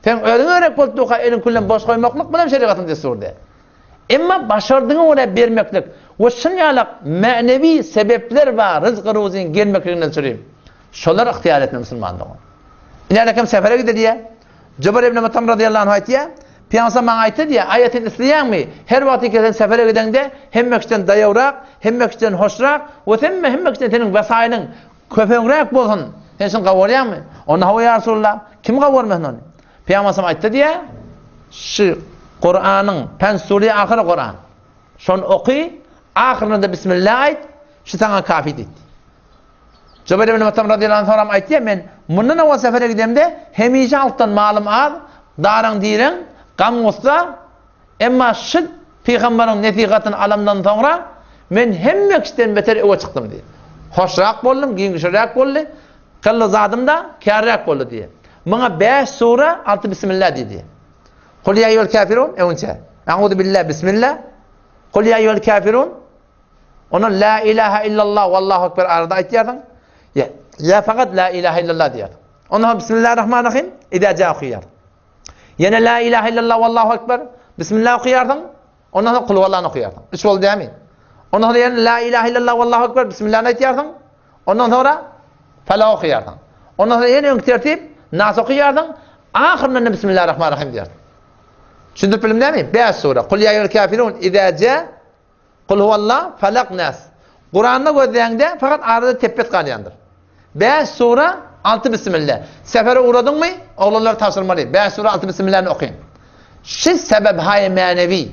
Sen özüňe gerek bolup durka eliň küllen boş goýmaklyk bilen şerigatyň dessury däl. Emma başardygyňa görä bermeklik we şun ýalak mänewi sebepler bar ryzky ruzyň gelmekliginden çürim. Şolar ygtyýar etmeli musulman dogan. Ine kim sefere gidilýär. Jubair ibn Mutam radiyallahu anh aýtýar, Pygamber maňa aýtdy diýýär, aýatyny isleýäňmi? Her wagt ki sen sefere gideňde hemme kişiden daýawrak, hemme kişiden hoşrak we hemme hemme kişiden seniň wesaýynyň köpeňräk bolsun. Sen şuny gowurýaňmy? Onda hawa ýa Resulullah, kim gowurmasyn ony? Pygamber aýtdy diýýär, şu Kuranyň pent sure ahyry Kuran. Şony oky, ahyrynda bismillah aýt, şu saňa kafi diýdi. Jubeýr ibn Mutam radiyallahu anh soram aýtýar, men mundan owal sefere gidemde hemişe halkdan malym az, daraň direň, gam-gussa, emma şu pygamberiň nesihatyny alamdan soňra men hemme kişiden beter öwe çykdym diýýär. Hoşrak boldum, giňişräk boldy, kylly zadym-da kärräk boldy diýýär. Muňa bäş sura, alty bismillah diýdi. Kul ýa eýýuhel kafirun, öňçe. A'uzu billah, bismillah. Kul ýa eýýuhel kafirun, Ona la ilaha illallah wallahu ekber arada aýtýarsyň. Ýa, ýa fakat la ilaha illallah diýýärsiň. Ondan bismillahirrahmanirrahim idza ja okaýar. Ýene la ilaha illallah wallahu ekber bismillah okaýarsyň. Ondan soň kul wallany okaýarsyň. Üç boldy dämi? Ondan soň ýene la ilaha illallah wallahu ekber bismillahny aýtýarsyň. Ondan soňra falak okaýarsyň. Ondan soň ýene öňki tertip nas okaýarsyň. Ahyrynda bismillahirrahmanirrahim diýýärsiň. Düşündirip bildim dämi? 5 sura. Kul ýa eýýuhel kafirun idza ja Kul huwallah, Falak, Nas. Kuranda gözläňde fakat arada tepbet galýandyr. Bäş sura, alty bismillah. Sefere ugradyňmy, oglanlara tabşyrmaly. Bäş sura, alty bismillahny okyň. Şu sebebhaýy mänewi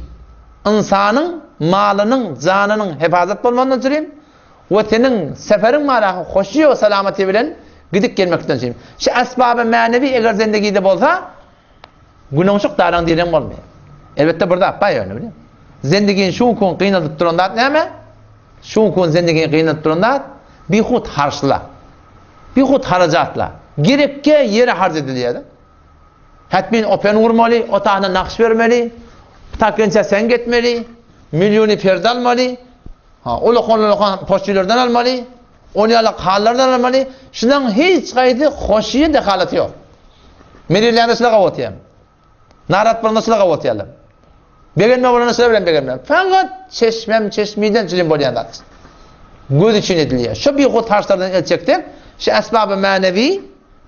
ynsanyň malynyň, janynyň hefazat bolmagyndan çürim we seniň seferiň marahy hoşy we salamaty bilen gidip gelmekden çürim. Şu esbaby mänewi eger zendigide bolsa, Günüňşik daraň diýlen bolmaýar. Elbetde bir zat bar ýöne bilýän. Zendigini şu gün gynaldyp duran zat näme? Şu gün zendigini gynaldyp duran zat bihut harçla. Bihut harajatla. Gerekge ýere harç edilýär. Hatmin open gurmaly, otagna nakş bermeli, takynça sen getmeli, milyony perde almaly, ha, ulakan ulakan poçtilerden almaly, Ony ýaly hallardan almaly. Şunuň hiç gaýsy hoşyýe dehalaty ýok. Merileýände şular gawy otýar. Narat bolanda şular gawy otýarlar. Begenme bolanda şular bilen begenme. Fakat çeşmem çeşmiden çilim bolýan zat. Göz üçin edilýär. Şu bihut harçlardan el çekdik. Şu esbaby manewi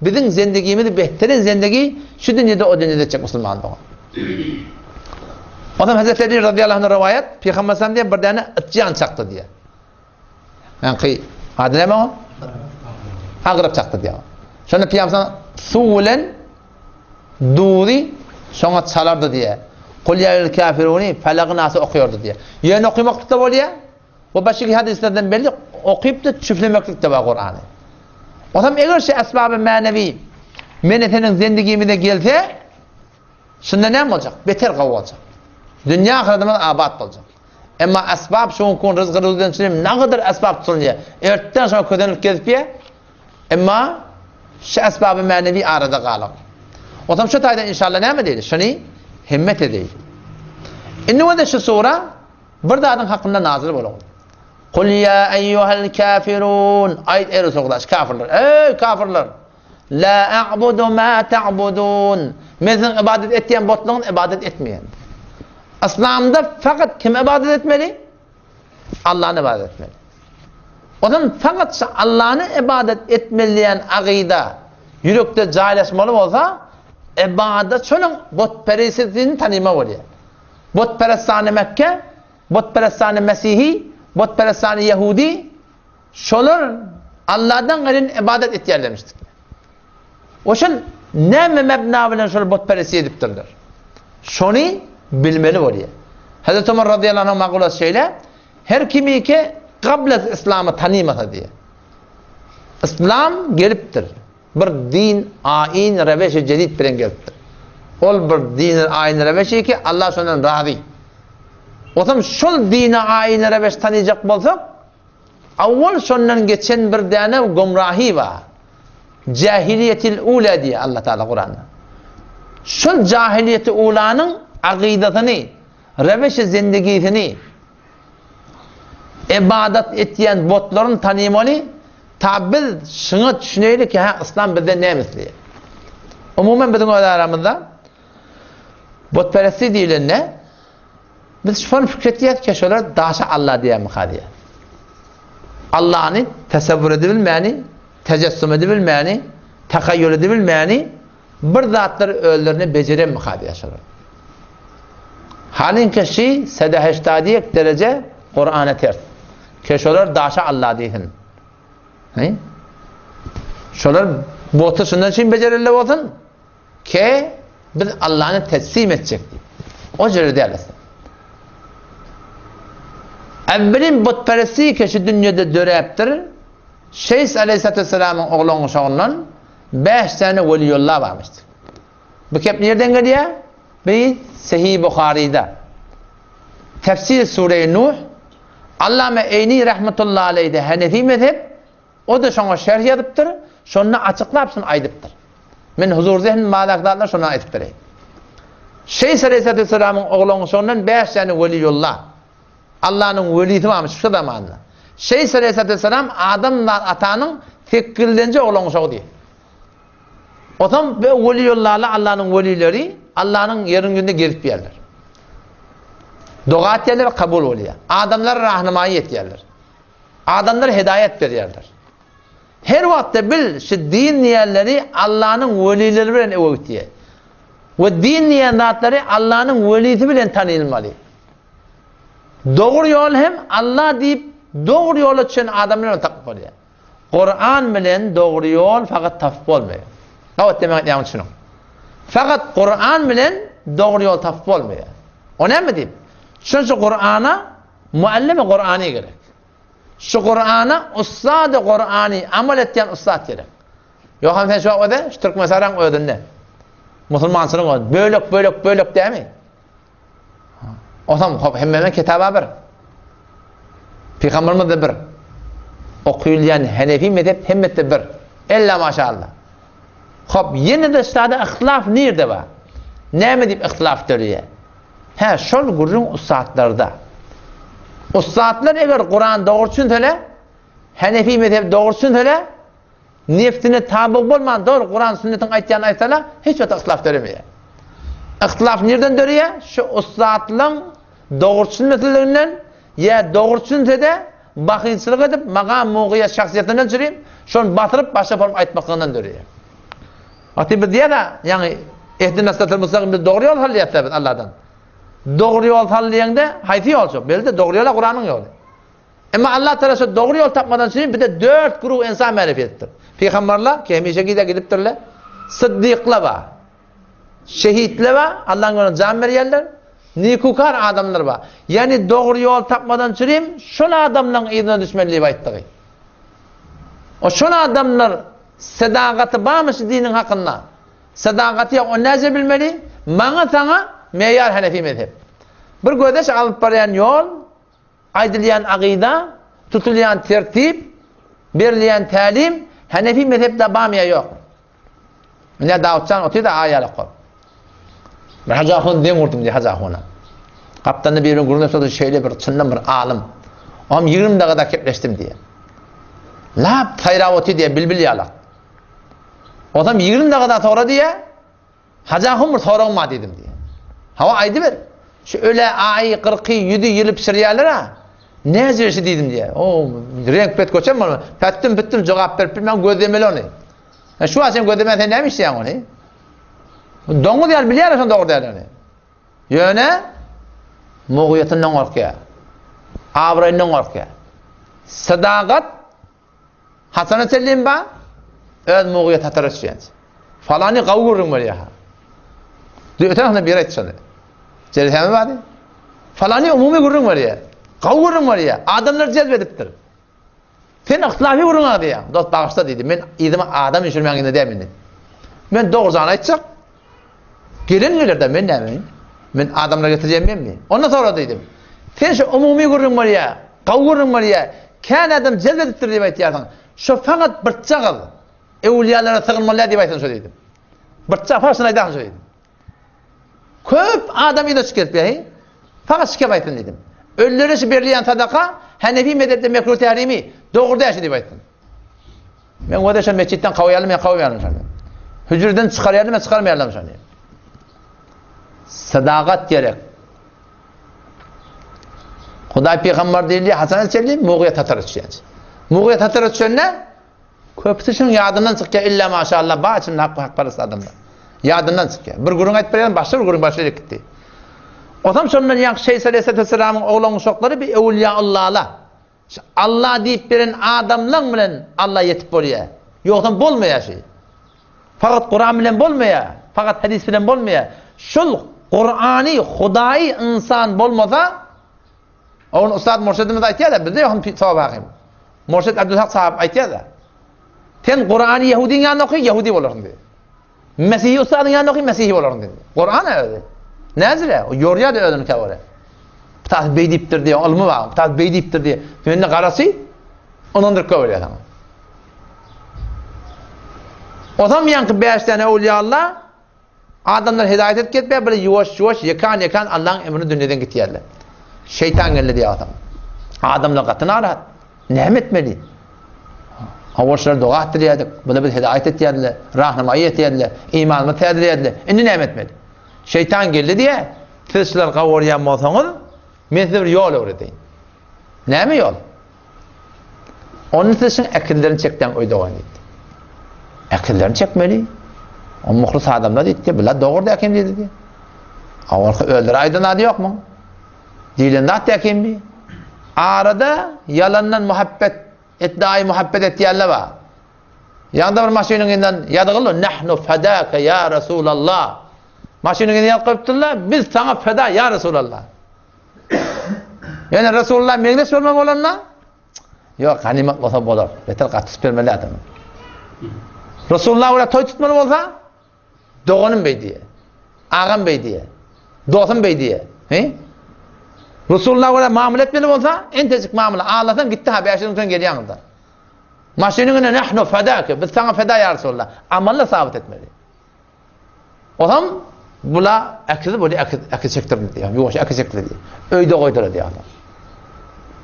biziň zendigimizi behterin zendigi şu dünýede o dünýede etjek musulman dogan. Ondan Hazreti Ali radıyallahu anh rivayet Peygamber sallam diýe bir däne itjan çakdy diýe. Ýaňky ady näme oň? Agyryp çakdy diýýär. Şonda Pygamber suw bilen duzy şoňa çalardy diýýär. Kul ýa el kafiruni falagy nasy okuýardy diýýär. Ýöne okamaklyk da bolýar. Bu başga hadyslardan belli okyp-da çüflemeklik de bar Kurany. Onam eger şu esbaby mänewi meni seniň zendigimize gelse, Şunda näme boljak? Beter gowy boljak. Dünýä ahyretimiz abat boljak. Emma esbap şu gün rızgy ruzden çynym nagydyr esbap tutulýar. Ertden şoňa közenlik gezip ýe. Emma şu esbaby mänewi arada galar. Otam şu taýdan inşallah näme diýdi? Şuny himmet edeýli. Indi bolsa şu sura bir zadyň hakynda nazyl bolan. Kul ýa eýýuhel kafirun. Aýt ey Resulullah, kafirler. Ey kafirler! La a'budu ma ta'budun. Men siziň ibadet etýän botlaryňyza ibadet etmeýän. Yslamda fakat kime ibadet etmeli? Allah'a ibadet etmeli. O zaman fakat şu Allah'a ibadet etmeli diýen agyda ýürekde jaýlaşmaly bolsa, ibadet şonuň botperestligini tanyma bolýar. Botperestany Mekke, botperestany Mesihi, botperestany Ýehudi Şolar Allahdan gaýryny ybadat etýärlermişdir. We şol näme mebna bilen şol butperestlik edipdirler. Şony bilmeli bolýar. Hazreti Ömer radıyallahu anh makulasy şeýle, her kimiki gabla İslamy tanymasa diýe. İslam gelipdir. Bir din, ain, reweşi jedid bilen gelipdir. Ol bir din, ain, reweşi ki Allah şondan razy. Otam şol dine, ain, reweş tanyjak bolsak, Awwal şondan geçen bir däne gomrahy bar. Jahiliýetil ula diýýär Allah Taala Kuranda. Şol jahiliýeti ulanyň agydasyny, reweşi zendigisini, ibadat etýän botlaryny tanymaly, ta biz şuňa düşüneýlik ki, ha yslam bizden näme isleýär. Umuman biziň öz aramyzda botperestlik diýilende Biz şony pikir etýäs ki, şolar daşa Allah diýýärmika diýýär. Allahny tasawwur edibilmäni. Tejessum edibilmäni, tahaýýul edibilmäni bir zatlar özlerine bejeremika diýýär şolar. Halyňki şi sede heştadi dereje Kur'ana ters. Ke şolar daşa Allah diýsin. He? Şolar boty şundan üçin bejerille bolsun. Ke biz Allahny teslim etjek diýip. O jere däl aslynda. Evvelin butperestlik ke şu dünýede döräpdir. Şeýs aleyhissalatu vesselamyň oglan uşagyndan 5 sany weliýullah barmyşdyr. Bu kep nirden gelýär? Bir Sahih Buharyda. Tefsir Sure-i Nuh Allame Eýni rahmetullahi aleyhde Hanefi mezhep O-da şoňa şerh ýazypdyr, şonda açyklap şuny aýdypdyr. Men huzur zehnim bardaky zatlary şondan aýdyp bereýin. Şeýs aleýhissalatu oglunyň şondan bäş sany weliýullah, Allanyň welisi barmyş şu zamanda. Şeýs aleýhissalatu Adam atanyň sekizlenji oglunyň şogy diýýär. Otam be weliýullahlar Allanyň welileri Allanyň ýeriň ýüzünde gezip ýerler. Doga etýärler, kabul bolýar. Adamlara rahnamaýy etýärler. Adamlara hedaýat berýärler. Her wagtda bil, şu din diýenleri Allanyň welileri bilen öwe gitýär. We din diýen zatlary Allanyň welisi bilen tanylmaly. Dogry ýol hem Alla diýip dogry ýola düşen adam bilen tapyp bolýar. Kuran bilen dogry ýol fakat tapyp bolmaýar. Gabat demek aýdýan üçin. Fakat Kuran bilen dogry ýol tapyp bolmaýar. O näme diýip? Şonça Kurana Muallimi Kurany gerek. Şu Kurana ussady Kurany amal etýän ussat gerek. Ýogsam sen şu wagt öde, şu Türkmenistanyň özünde. Musulmançylyk öz bölek bölek bölek dämi? Osam hop hemmemen kitaba bir. Peygamberimiz de bir. Okuyulýan Hanefi mezhep hemmesi bir. Ella maşallah. Hop ýene de şada ihtilaf nirde bar? Näme diýip ihtilaf dörýär? Hä, şol gürrüň ussatlarda. Ussatlar eger Kuran dogry düşünsele, Hanefi mezhebi dogry düşünsele, nefsine taby bolman dogry Kuran sünnetiň aýtýanyny aýtsala, hiç wagt ihtilaf döremeýär. Ihtilaf nirden döreýär? Şu ussatlaryň dogry düşünmesliginden ýa dogry düşünse-de bahylçylyk edip, magam, mugyýet, şahsyýetinden çürim, şony basyryp başga form aýtmaklygyndan döreýär. Wagty biz diýýär-ä, ýaňy Ehdina sıratal mustaqim biz dogry ýol salýarys biz Allahdan. Dogry ýol sal diýeňde haýsy ýol şo? Belli dogry ýol Kuranyň ýoly. Emma Allah Teala şo dogry ýol tapmadan üçin bize dört guruh insan märif edipdir. Pygamberler ki hemişe gide gidipdirler. Sıddyklar bar. Şehitler bar, Allah'ın ýolunda jan berýärler. Nikukar adamlar bar. Ýani dogry ýol tapmadan üçin şol adamlaryň yzyna düşmeli diýip aýtdygy. O şol adamlar Sedagaty barmy şu diniň hakynda? Sedagaty ýok, ony näce bilmeli? Maňa saňa meýar Hanefi mezhep. Bir gözeş alyp barýan ýol, aýdylýan agyda, tutulýan tertip, berilýän tälim Hanefi mezhepde barmy ýa ýok? Ine Dawutjan otyr-da aýalak bolup. Bir Hajy ahun deň urdum diýýär Hajy ahuna. Gapdalynda biri bilen gürrüňleşip otyr, şeýle bir çyndan bir alym. Oňam 20 dagada kepleşdim diýýär. Lap saýrap otyr diýýär, bilbil ýalak. Onsoň 20 dagadan soňra diýýär, Hajy ahun bir soragym bar diýdim diýýär. Hawa aýdyber. Şu öle aýy, kyrky, ýüzi ýyly pişirýärler-a. Näce işi diýdim diýýär. O, reňk bet göçen bolma. Pätdim-pütdim jogap berip bilmän gözlemeli ony. E, şu wagt sen gözlemän sen näme işleýäň ony? Doňuz ýaly bilýär şony dogry däldigini. Ýöne mugyýetinden gorkýar. Abraýyndan gorkýar. Sadagat hasana çenli ba öz mugyýet hatara düşýänçe. Falany gawy gürrüň berýär. Öten hafta bir aýtdy şony. Jelsämi bardy. Falany umumy gürrüň berýär. Gawy gürrüň berýär. Adamlar jezb edipdir. Sen yhtilafy gürrüň agzaýaň. Dost bagyşla diýdi. Men yzyma adam üýşürmäň ýerinde däl men diýdi. Men dogrujany aýtjak. Gelen geler-de men näme? Men adamlar getirýän menmi? Ondan sonra diýdim. Sen şu umumy gürrüň bolýar, gawy gürrüň bolýar. Kän adam jezb edipdir diýip aýtýarsyň. Şu fakat birçe gyz öwülýalara sygynmaly diýip aýtsaň şo diýdim. Birçe fakat şuny aýdarsyň şo diýdim. Köp adam ýüze çykyp ýaý. Fakat şikep aýtsyn diýdim. Ölülere şu berilýän sadaka Hanefi mezhepde mekruh tährimi dogry däl şu diýip aýtsyn. Men wada şo mesjitden kowýarlar, men kowmaýarlar şony. Hüjreden çykarýarlar, men çykarmaýarlar şony. Sadagat gerek. Hudaý pygamber diýildi, Hasan çeldi, Mugyýa tatar üçýänçi. Mugyýa tatar üçende. Köpüsi şunuň ýadyndan çykýar, illa maşallah, bar içinde hak hakperest adamlar. Ýadyndan çykýar. Bir gürrüň aýdyp berýän, başga bir gürrüň başga ýere gitdi. Otam şondan ýaňky Şeýs aleyhissalamyň oglan uşaklary bir öwülýaullala. Şu Allah diýip beren adamlaň bilen Alla ýetip bolýar. Ýogsam bolmaýar şi. Fakat Kuran bilen bolmaýar, fakat hadis bilen bolmaýar. Şul Kurany, Hudaýy ynsan bolmasa, Ony ussat murşidimiz aýtýar-da, bizde ýok hem sogap hakim. Murşid Abdülhak sahyp aýtýar-da. Sen Kurany Ýehudyň ýanynda oky, Ýehudi bolarsyň diýdi. Mesihi ussadyň ýanynda oky, Mesihi bolarsyň diýdi. Kuran özi. Näzire, o ýorýar-da özüni käwere. Bitasy beý diýipdir diýýär, ylmy bar. Bitasy beý diýipdir diýýär. Mende garasy ynandyryp goýberýär saňa. Osam ýaňky 5 däne öwliýa Allah Adamlar hidaýat edip gezipýär, biri ýuwaş-ýuwaş, ýekan-ýekan Allaň emrini dünýeden gitýärler. Şeýtan geldi diýýär adam. Adamlar gaty narahat. Näme etmeli? Owal şular doga etdirýärdik. Bular bizi hidaýat etýärdiler, rahnamaýy etýärdiler, imanymyzy täzeleýärdiler. Indi näme etmeli? Şeýtan geldi diýýär, siz şulary gowurýan bolsaňyz, men size bir ýol öwredeýin. Näme ýol? Onda siz şuň äkizlerini çekdäň öýde goýun diýdi. Äkizlerini çekmeli. O muhlis adamlar diýdi, bular dogry däkim diýdi. diýdi. Awalky özleri aýdan zady ýokmy? Diýlen zat däkim bi. Arada ýalandan muhabbet, etdaýy muhabbet etýärler bar. Ýaňda bir maşynyň ýanyndan ýazgyly nahnu fedaka ya Resulallah. Maşynyň ýanynda ýazyp goýupdyrlar, biz saňa feda ya Resulallah. Ýöne Resulullah meňzeş bolma bolanda, ýok, ganymat bolsa bolar. Beter gatyşyp bermeli adam. Resulullah bilen toý tutmaly bolsa, doganym beý diýe. Agam beý diýe. Dostum beý diýe. He? Resulullah bilen mamla etmeli bolsa, entejik mamla. Ağlasan gitdi ha, 5 ýyl soň gelýäňiz. Maşynyň ine nahnu fedake. Biz saňa feda ýa Resulullah. Amalla sabit etmeli. Olam bula äkiz bolýar, äkiz, äkiz çekdirdi diýýär. Ýuwaş äkiz çekdirdi diýýär. Öýde goýdular diýýär.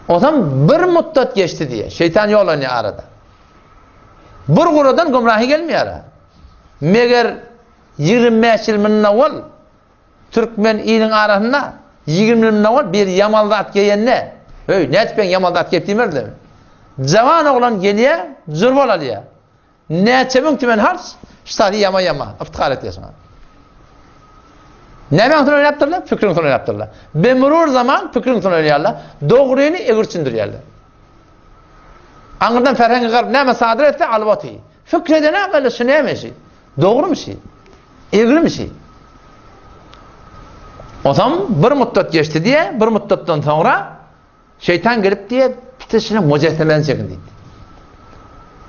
Olam bir muddat geçdi diýýär. Şeýtan ýol oýnaýar arada. Bir guradan gümrahy gelmeýär. Meger 25 ýyl mundan owal türkmen iliň arasynda 20 ýyl mundan owal bir ýaman zat geýende, öý, nädip ben ýaman zat geýip diýmerdiler. Jawan oglan gelýär, jürbal alýar. Näçe müň tümen harç, ştady ýama-ýama, yftihar etýär şoňa. Nämäň üstüne oýnapdyrlar? Pikriň üstüne oýnapdyrlar. Bemurur zaman pikriň üstüne oýnaýarlar. Dogryny egri düşündirýärler. Aňyrdan ferhengi garp näme sadyr etse alyp oty. Fikr edene böyle şu näme şi? Dogrymy şi? Egrimi şi? Osam bir muddat geçdi diye, bir muddatdan soňra Şeýtan gelip diýýär, Siz şunuň mujessemesini çekiň diýdi.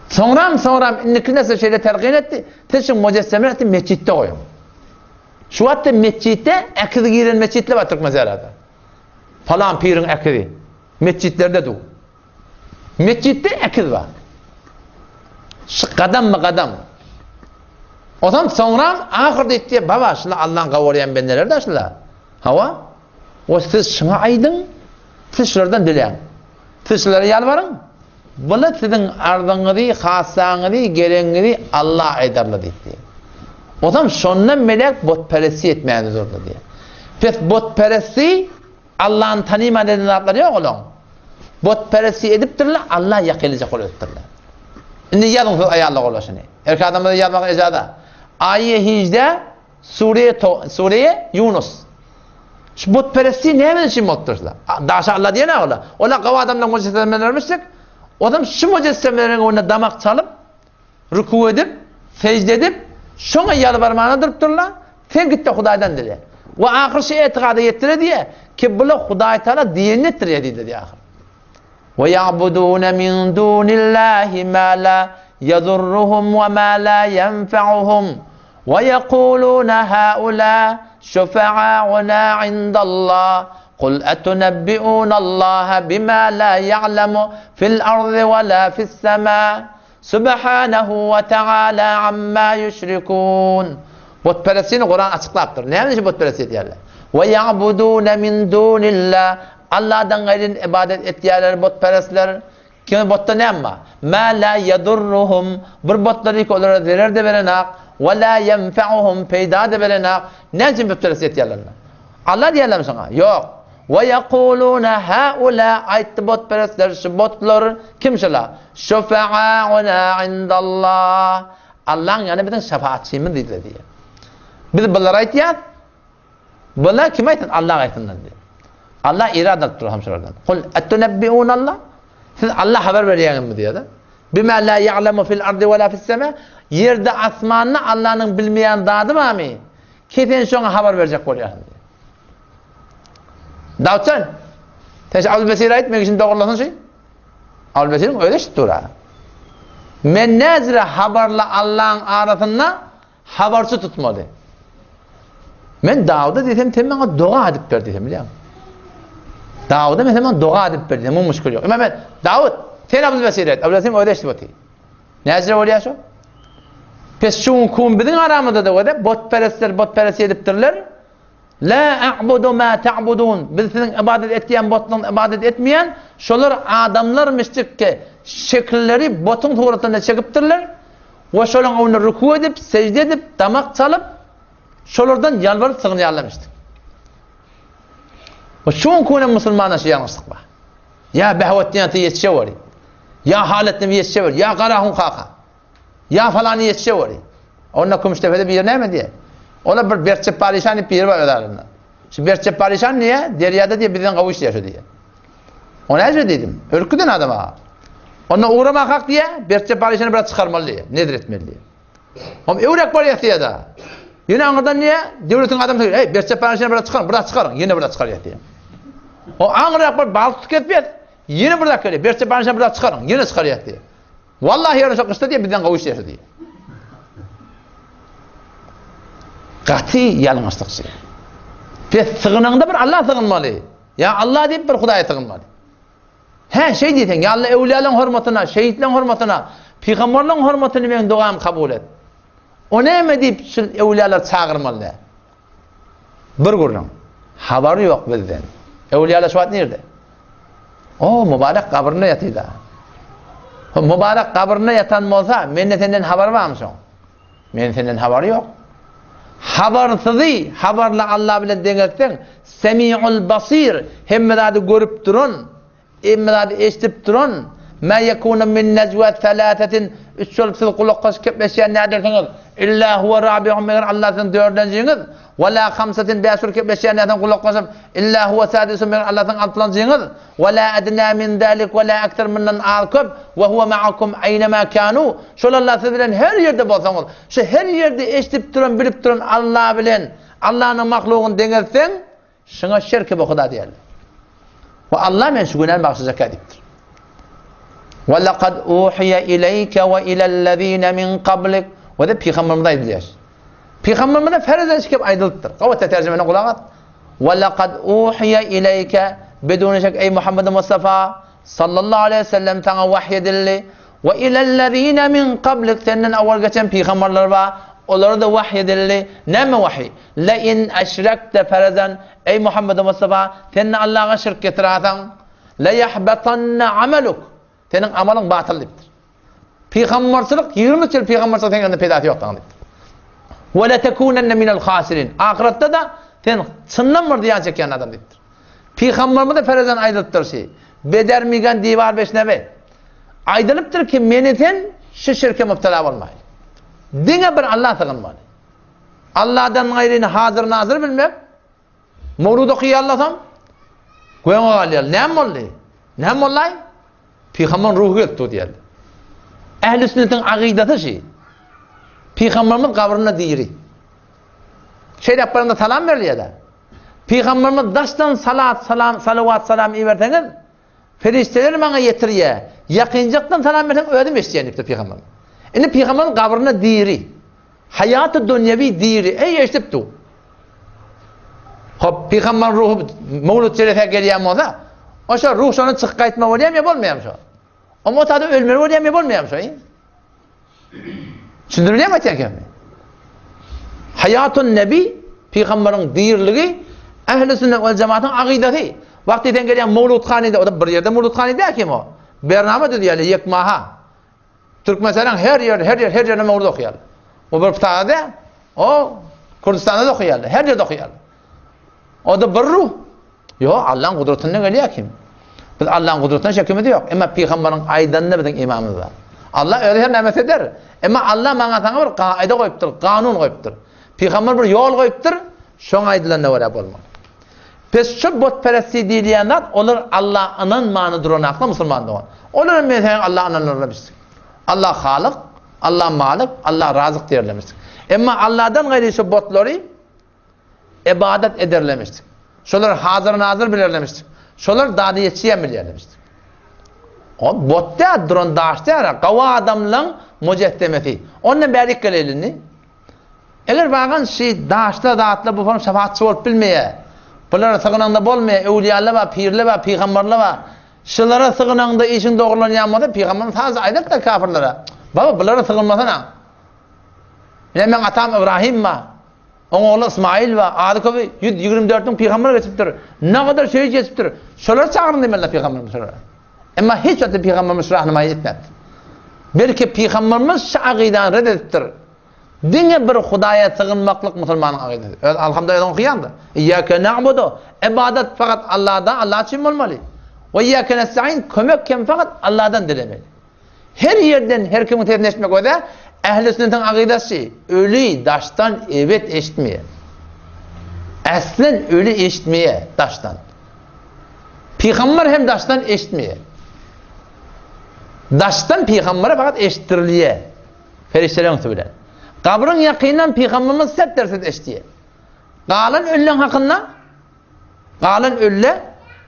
Soňram, soňram indiki nesle şeýle telkin etdi, Siz şuň mujessemesini metjitde goýuň. Şu wagtda metjitde äkizi giren metjitler bar Türkmensährada. Falan piriň äkizi. Metjitlerde dur. Metjitde äkiz bar. Şu gadammy gadam. Ondan soňram ahyrda diýdi, baba, şular Allaň gawarýan bendeleri-de şular. Hawa. O siz şuňa aýdyň, siz şulardan diläň. Siz şulara ýalbaryň. Bular siziň arzyňyzy, hasaňyzy, geregiňizi Allah aýdarlar diýdi. Ozam şondan melek butperestlik etmäni durdy diýdi. Pes butperestlik Allahny tanyman eden zatlary ýok olaň. Butperestlik edipdirler, Allah ýakylyjak bolup edipdirler. Indi ýazyň siz aýallar golaşyny. Erkek adamlara ýazmak ejaza. Aýy hijde Sure Sure Yunus. Şu butperestlik näme üçin bolupdyr şular? Daşa Allah diýen olar. Olar gawy adamlaryň mujessemelermişdik. Odam şu mujessemeleriň öňünde damak çalyp, ruku edip, secde edip, şoňa ýalbarmana durupdyrlar. Sen git-de Hudaýdan dile. We ahyr şu etikada ýetdire diýe, ki bular Hudaý Taala diýenini etdirýär diýdi diýe ahyr. We ya'budun min dunillahi ma la yadurruhum we ma la yenfa'uhum. We ýekuluna haula şufa'auna indallah Kul etunebbi'unallaha bima la ya'lemu fil ardy we la fis sema Subhanahu we ta'ala amma yüşrikun Butperestliğini Kuran açyklapdyr. Näme üçin butperestlik edýärler? We ya'buduna min dunillah Allahdan gaýry ibadet etýärler butperestler. Kimi botda näme bar? Ma la yadurruhum bir botlary ki olara zerer de berenak, we la yenfa'uhum peýda de berenak. Näme üçin butperestlik etýärler? Allah diýerlermi şoňa? Ýok. We ýekulune haula aýtdy butperestler şu butlar kim şular? Şufa'auna indallah. Allaň ýanynda biziň şefaatçymyz diýdiler diýýär. Biz bulary aýtýas. Bular kim aýtsyn? Allah aýtsynlar diýýär. Allah irad alyp dur hem şulardan. Kul etunebbiunallah. Siz Allah habar berýäňizmi diýýär-de. Bima la ya'lemu fil ardi we la fis sema. Ýerde asmanda Allanyň bilmeýän zady barmy? Ki sen şoňa habar berjek bolýarsyň diýýär. Dawutjan, sen şu Abdul Besire aýt, meň işimi dogrulasyn şu. Abdul Besiriň özi eşidip dur. Men näzire habarly Allaň arasynda habarçy tutmaly. Men Dawuda diýsem, sen maňa doga edip ber diýsem, bilýäňmi? Dawuda men sen maňa doga edip ber diýsem, muň müşkil ýok. Emma men Dawut, sen Abdul Besire aýt. Abdul Besiriň özi eşidip otyr. Näcire bolýar şu? Pes şu gün kum biziň aramyzda-da wede botperestler botperest edipdirler. La a'budu ma ta'budun. Biz siziň ibadet etýän botlaryňyza ibadet etmeýän, şolar adamlarmyşjyk ki, şekilleri botuň suratynda çekipdirler we şolaryň öňünde ruku edip, sejde edip, damak çalyp, şolardan ýalbaryp sygynýarlarmyşdyk. We şu gün kunem musulmanda şu ýalňyşlyk bar. Ýa Behawetdin ýetişeweri. Ýa Haletdin ýetişeweri. Ýa Garahun kaka. Ýa falany ýetişeweri. Onda Kümüşdepede biri näme diýýär? Olar bir Bertjepbar işan diýip biri bar öz arasynda. Şu Bertjepbar işan diýýär, derýada diýýär bizden gowy işleýär şu diýýär. O näce diýdim? Ölüp giden adam aga. Onda ugramakak diýýär, Bertjepbar işany biraz çykarmaly diýýär, nezr etmeli diýýär. Hom öwrek barýar diýýär-de. Ýene aňyrdan diýýär, döwletiň adamsy, "Eý, Bertjepbar işany biraz çykaryň, biraz çykaryň, ýene biraz çykarýar" diýýär. O aňyrrak bir balyk tutup gelip, ýene bir zat gelýär, Bertjepbar işany biraz çykaryň, ýene çykarýar diýýär. Wallahi ýöne şo gyşda diýýär, bizden gowy işleýär diýýär. Gaty ýalňyşlyk şu. Pes sygynaňda bir Allah sygynmaly. Ýa Allah diýip bir Hudaýa sygynmaly. Hä, şeý diýseň, ýa Allah öwliýalaryň hormatyna, şehitleriň hormatyna, pygamberleriň hormatyna meň dogamy kabul et. O näme diýip şu öwliýalary çagyrmaly däl. Bir gürrüň. Habary ýok bizden. Öwliýalar şu wagt nirde? O, mübarek gabrynda ýatyr-da. O mübarek gabrynda ýatan bolsa, mende senden habar barmy şoň? Men senden habary ýok. Habarsyzy habarly Allah bilen deňeltseň, Semiul Basir, hemme zady görüp duran, hemme zady eşidip duran, Ma yekunu min najwa thalathatin, üç bolup siz gulaklaşyp gepleşýän nädersiňiz? Illa huwa rabi'uhum, meger Allah siziň dördünjiňiz, we la hamsatin, bäş bolup gepleşýän nädersiňiz gulaklaşyp? Illa huwa sadisuhum, meger Allah siziň altynjyňyz, we la adna min zalik we la ekser, mundan az köp, we huwa ma'akum eýnema kanu, şol Allah siz bilen her ýerde bolsaňyz, şu her ýerde eşidip duran, bilip duran Allah bilen Allanyň mahlugyny deňeltseň, şuňa şirki bu Huda diýerler. We Allah men şu günäni bagyşlajak diýipdir. We laqad uhiya ileýke we ilellezine min qablik. We de pygamberimize aýdylýar. Pygamberimize ferzen çekip aýdylypdyr. Gowat terjimene gulak as. We laqad uhiya ileýke bidun şek eý Muhammed Mustafa sallallahu aleyhi ve sellem saňa wahy edildi. We ilellezine min qablik senden awal geçen pygamberler bar. Olara da wahy edildi. Näme wahy? Le in eşrekte ferzen eý Muhammed Mustafa sen Allaha şirk getirersen le yahbatanna amaluk. Seniň amalyň batyl diýipdir. Pygamberçilik 23 ýyl pygamberçilik seň ýanynda peýdasy ýok saňa diýipdir. We le tekunenne minel hasirin. Ahyretde-de sen çyndan bir zyýan çekýän adam diýipdir. Pygamberimize ferezden aýdylypdyr şi. Beder migan diwar beşnebe. Aýdylypdyr ki, meni sen şu şirke mübtela bolmaý. Diňe bir Allah sygynmaly. Allahdan gaýryny hazyr nazyr bilmek, Mowlud okaýarlasam, göňe galýar. Näme boldy? Näme boldy? Pygamber ruhy gelip dur diýerler. Ähli sünnetiň akydasy şi. Pygamberimiz gabrynda diri. Şeýle baranda salam berilýär. Pygamberimiz daşdan salat, salam, salawat, salam iberseňiz, perişdeler maňa ýetirýär. Ýakynjakdan salam berseň özüm eşidýän diýipdir pygamberimiz. Indi pygamberimiz gabrynda diri. Haýaty dünýewi diri, eý eşidip dur. Hop, pygamber ruhy mowlud şerefe gelýän bolsa, oşa ruh şondan çykyp gaýtma bolýarmy ýa bolmaýarmy şo? O motada ölmeli bolýarmy ýa bolmaýarmy şo? Düşündirilýärmi aýtýan kepmi? Haýatun nebi pygamberiň diriligi ähli sünnet we jemaatyň akydasy. Wagty sen gelýän mowludhanyda, o da bir ýerde mowludhany däl kim o. Bernama düzýärler ýekmaha. Türkmenistanyň her ýerde, her ýer, her ýerde mowlud okaýarlar. O bir ptada, o Kurdistanda da okaýarlar, her ýerde okaýarlar. O da bir ruh. Ýok, Allaň gudratyndan gelýär kim? Biz Allaň gudratyna şekimiz ýok. Emma pygamberiň aýdanyna biziň imanymyz bar. Allah özi her näme eder. Emma Allah maňa saňa bir kaida goýupdyr, kanun goýupdyr. Pygamber bir ýol goýupdyr, şoň aýdylanyna görä bolmaly. Pes şu butperestlik diýilýän zat, olar Alla ynanmany duranaklar musulman dogan. Olar hem men sen Alla ynanarlar biz. Allah Halyk, Allah Malik, Allah Razyk diýerlemişdik. Emma Allahdan gaýry şu butlary ibadat ederlemişdik. Şolar hazır-nazır bilerlemişdik. Şolar dady ýetişýän bilýärlemişdik. O bot däl, duran daş däl, gawy adamlaň mujessemesi. Ondan bärik geleýli indi. Eger bagan şi daşlar zatlar bu form şefaatçy bolup bilmeýär. Bulara sygynaňda bolmaýar. Öwliýalar bar, pirler bar, pygamberler bar. Şulara sygynaňda işiň dogrulanýan bolsa, pygamber saz aýdypdyr kafirlere. Baba bulara sygynmasana. Ine meň atam Ibrahim bar. Oň ogly Ismail bar. Ady köpi 124 müň pygamber geçipdir. Nägadar şehit geçipdir. Şolary çagyryň diýmeliler pygamberimiz şolara. Emma hiç wagt pygamberimiz şu rahnamaýy etmedi. Belki pygamberimiz şu akydany red edipdir. Diňe bir Hudaýa sygynmaklyk musulmanyň akydasy. Öz alhamda özüň okaýaňda. Iyyake na'budu. Ibadat fakat Allahdan, Allah üçin bolmaly. We iyyake nesta'in. Kömek hem fakat Allahdan dilemeli. Her ýerden her kimiň sesini eşitmek özä ähli sünnetiň akydasy. Öli daşdan ebet eşitmeýär. Äslen öli eşitmeýär daşdan. Pygamber hem daşdan eşitmeýär. Daşdan pygambere fakat eşitdirilýär. Perişdeleriň üsti bilen. Gabryň ýakyndan pygamberimiz sep dersiz eşitýär. Galan ölüleň hakynda galan ölle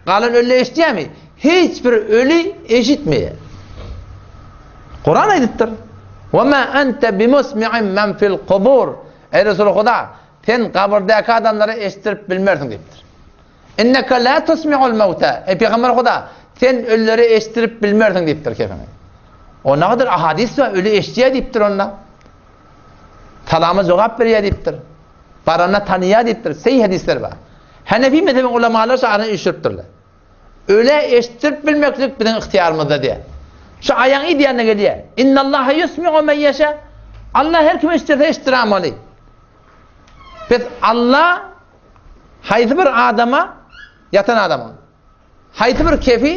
galan ölle eşitýärmi? Hiç bir öli eşitmeýär. Kuran aýdypdyr. Wa ma ente bimusmi'in men fil kubur. Ey Resul Huda, sen gabyrdaky adamlara eşitdirip bilmersiň diýipdir. Inneke la tusmi'ul mewta. Eý pygamber Huda, sen ölüleri eşitdirip bilmersiň diýipdir kefeňe. O nagadyr ahadis bar, öli eşitýär diýipdir onda. Salama jogap berýär diýipdir. Baranda tanýar diýipdir. Seý hadisler bar. Hanefi mezhebiniň ulamalary şu arany üýşüripdirler. Öle eşitdirip bilmeklik biziň ygtyýarymyzda diýär. Şu aýaň idýänine gelýär. Innallaha ýusmi'u men ýeşe. Allah her kimi eşitdirse eşitdiramaly. Biz Allah haýsy bir adama ýatan adamyň haýsy bir kefi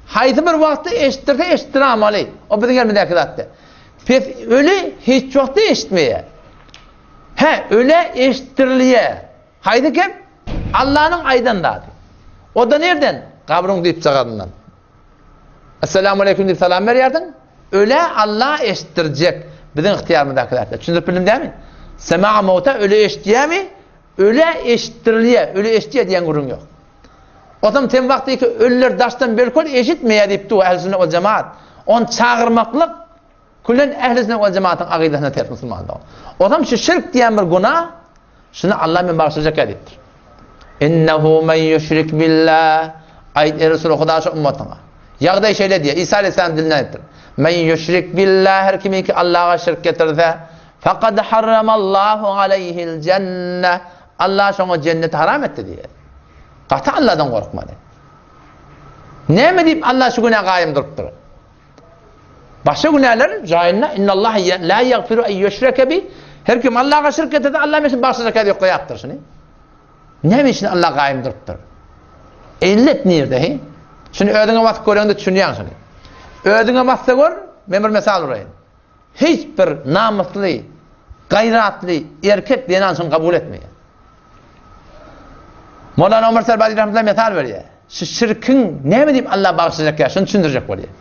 haýsy bir wagtda eşitdirse eşitdiramaly. O biziň elimizdäki zatdy. Pes öli hiç wagtda eşitmeýär. He, öle eşitdirilýär. Haýsy kep? Allanyň aýdan zady. O da nerden? Gabryň düýpjagazyndan. Esselamu aleýkum diýip salam berýärsiň. Ölä Allah eşitdirjek. Biziň ygtyýarymyzdaky zatlar. Düşündirip bildim dämi? Sema'a mawta öli eşitýärmi? Ölä eşitdirilýär. Öli eşitýär diýen gürrüň ýok. Otam sen wagty ki ölüler daşdan belkol eşitmeýär diýip dur ähli sünnet wal jemaat. Ony çagyrmaklyk Külen ähli sünnet wal jemaatyň agydasyna ters musulmandyr. Otam şu şirk diýen bir günah Şuny Allah men bagyşlajak ýa diýipdir. Innehu men ýüşrik billah. Aýt eý Resul Huda şu ummatyňa. Ýagdaý şeýle diýýär. Isa aleyhisselam dilinden aýtdyr. Men ýüşrik billah her kim ki Allaha şirk getirse, faqad harramallahu aleyhi'l jenne. Allah şoňa jenneti haram etdi diýýär. Gaty Allahdan gorkmaly. Näme diýip Allah şu günä gaýym durupdyr? Başga günäler jaýynda innallaha la ýagfiru en ýüşreke bi. Her kim Allaha şirk getirse Allah meşin başga kädi ýok ýapdyr şuny. Näme üçin Allah gaýym durupdyr? Illet nirde he? Şuny özüňe basyp göreňde düşünýäň şuny. Özüňe basda gör, men bir mysal uraýyn. Hiç bir namysly, gaýratly erkek zenan şuny kabul etmeýär. Mowlana Omar Serbadi rahmetullah mysal berýär. Şu şirkiň näme diýip Allah bagyşlajak ýa şuny düşündirjek bolýar.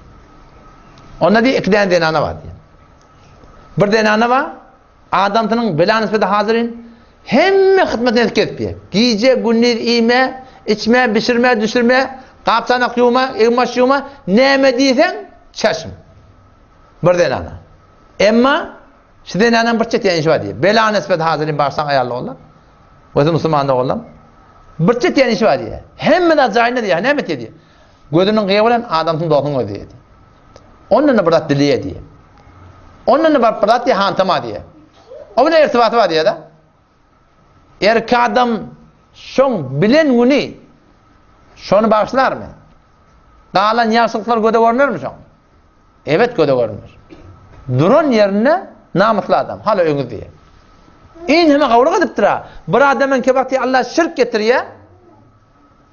Onda diýip iki däne zenana bar diýip. Bir zenana bar, adamsynyň bela nisbeti hazyrin hemme hyzmatyny edip gezip diýär. Gije, gündiz iýme, içme, bişirme, düşürme, gap-çanak ýuwma, egin-baş ýuwma, näme diýseň, çeşm. Bir zenana. Emma Şu zenanyň bir çetýän işi bar diýýär. Bela nisbet hazyrin başlan aýally oglan. Özi musulman oglan. Bir çetýän işi bar diýýär. Hemme zat jaýynda diýýär. Näme etýär diýýär. Gözüniň gyýagy bilen adamsynyň dostuny gözleýär diýýär. Ondan-da bir zat dileýär diýýär. Ondan-da baryp bir zat diýýär, hantama diýýär. O bilen irtibaty bar diýýär-de. Erkek adam şoň bilen güni şony bagyşlarmy? Galan ýagşylyklar göze görünermi şoň? Ebet göze görünmez. Duran ýerinde namysly adam, hala öňüz diýýär. Iň heme gawruk edipdir ha. Bir adamyň kebakty Allah şirk getirýär.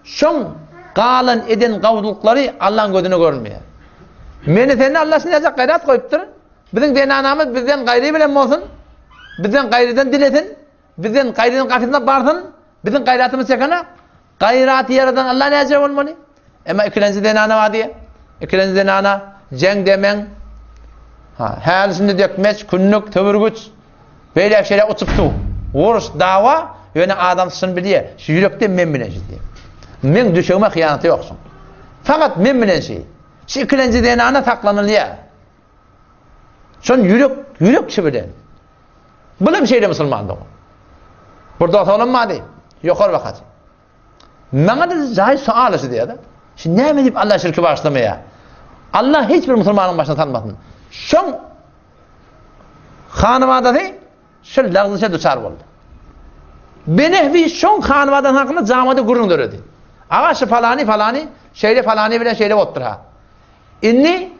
Şoň galan eden gawulyklary Allaň gözüne görünmeýär. Meni seni Allah şinäjek gaýrat goýupdyr. Biziň zenanamyz bizden gaýry bilen bolsun, bizden gaýrydan dilesin, bizden gaýrynyň gapysyna barsyn, biziň gaýratymyz çekene gaýraty ýaradan Allah näce bolmaly? Emma ikilenji zenana bar diýe. Ikilenji zenana jeň demeň. Ha, häli şindi dökmeç, künnük, töwürgüç, beýle şeýle uçup suw. Uruş, dawa, ýöne adam şuny bilýär. Şu ýürekde men bilen şu diýe. Men düşegime hyýanaty ýoksun. Fakat men bilen şu. Şu ikilenji zenana saklanylýar. Şon ýürek, ýürek çi bilen. Bulam şeýle musulman dogan. Bir dost oglan bardy, ýokary bakaçy. Maňa da jaý sual şu diýýär. Şu näme diýip Allah şirki bagyşlamaýar? Allah hiç bir musulmanyň başyna salmasyn. Şoň hanabadasy şu lagzyşa duçar boldy. Benehwi şoň hanabadasy hakynda jamada gürrüň döredi. Aga şu falany falany şeýle falany bilen şeýle bolupdyr ha. Indi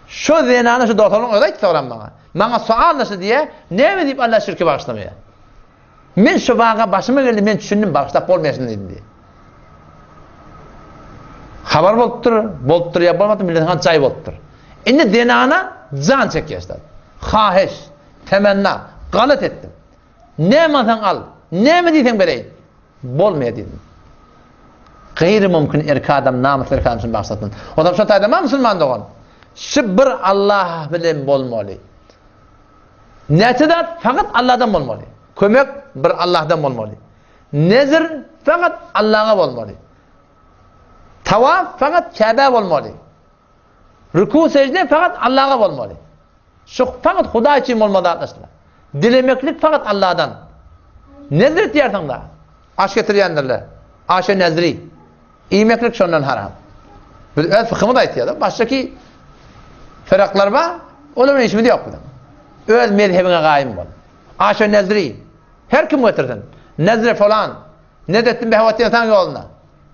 şo zenana şu dost oglan özi aýtdy soňram maňa. Maňa sual şu diýýär, näme diýip Allah şirki bagyşlamaýar? Men şu waga başyma geldi, men düşündim, bagyşlap bolmaýar şuny diýdim diýýär. Habar bolupdyr, bolupdyr ýa bolmapdyr, milletiň hany jaý bolupdyr. Indi zenana jan çekýär şular. Haheş, temenna, galat etdim. Näme alsaň al, näme diýseň bereýin. Bolmaýar diýdim. Gaýry mümkin erkek adam namysly erkek adam üçin bagyşlasyn. O zaman şo taýda ma musulman dogan. Şu bir Allah bilen bolmaly. Näçe zat fakat Allahdan bolmaly. Kömek bir Allahdan bolmaly. Nezir fakat Allaha bolmaly. Tawaf fakat Käbä bolmaly. Rüku sejde fakat Allaha bolmaly. Şu fakat Hudaý üçin bolmaly zatlar şular. Dilemeklik fakat Allahdan. Nezir etýärsiň da. Aş getirýändirler. Aşa nezri. Iýmeklik şondan haram. Biz öz fykhymyz aýtýarys. Başdaki firaklar bar, olar bilen işimiz ýok biziň. Öz mezhebiňe gaýym bol. Aşa nezri. Her kim getirsin. Nezre falan. Nezr etdim behewat ynsan ýoluna.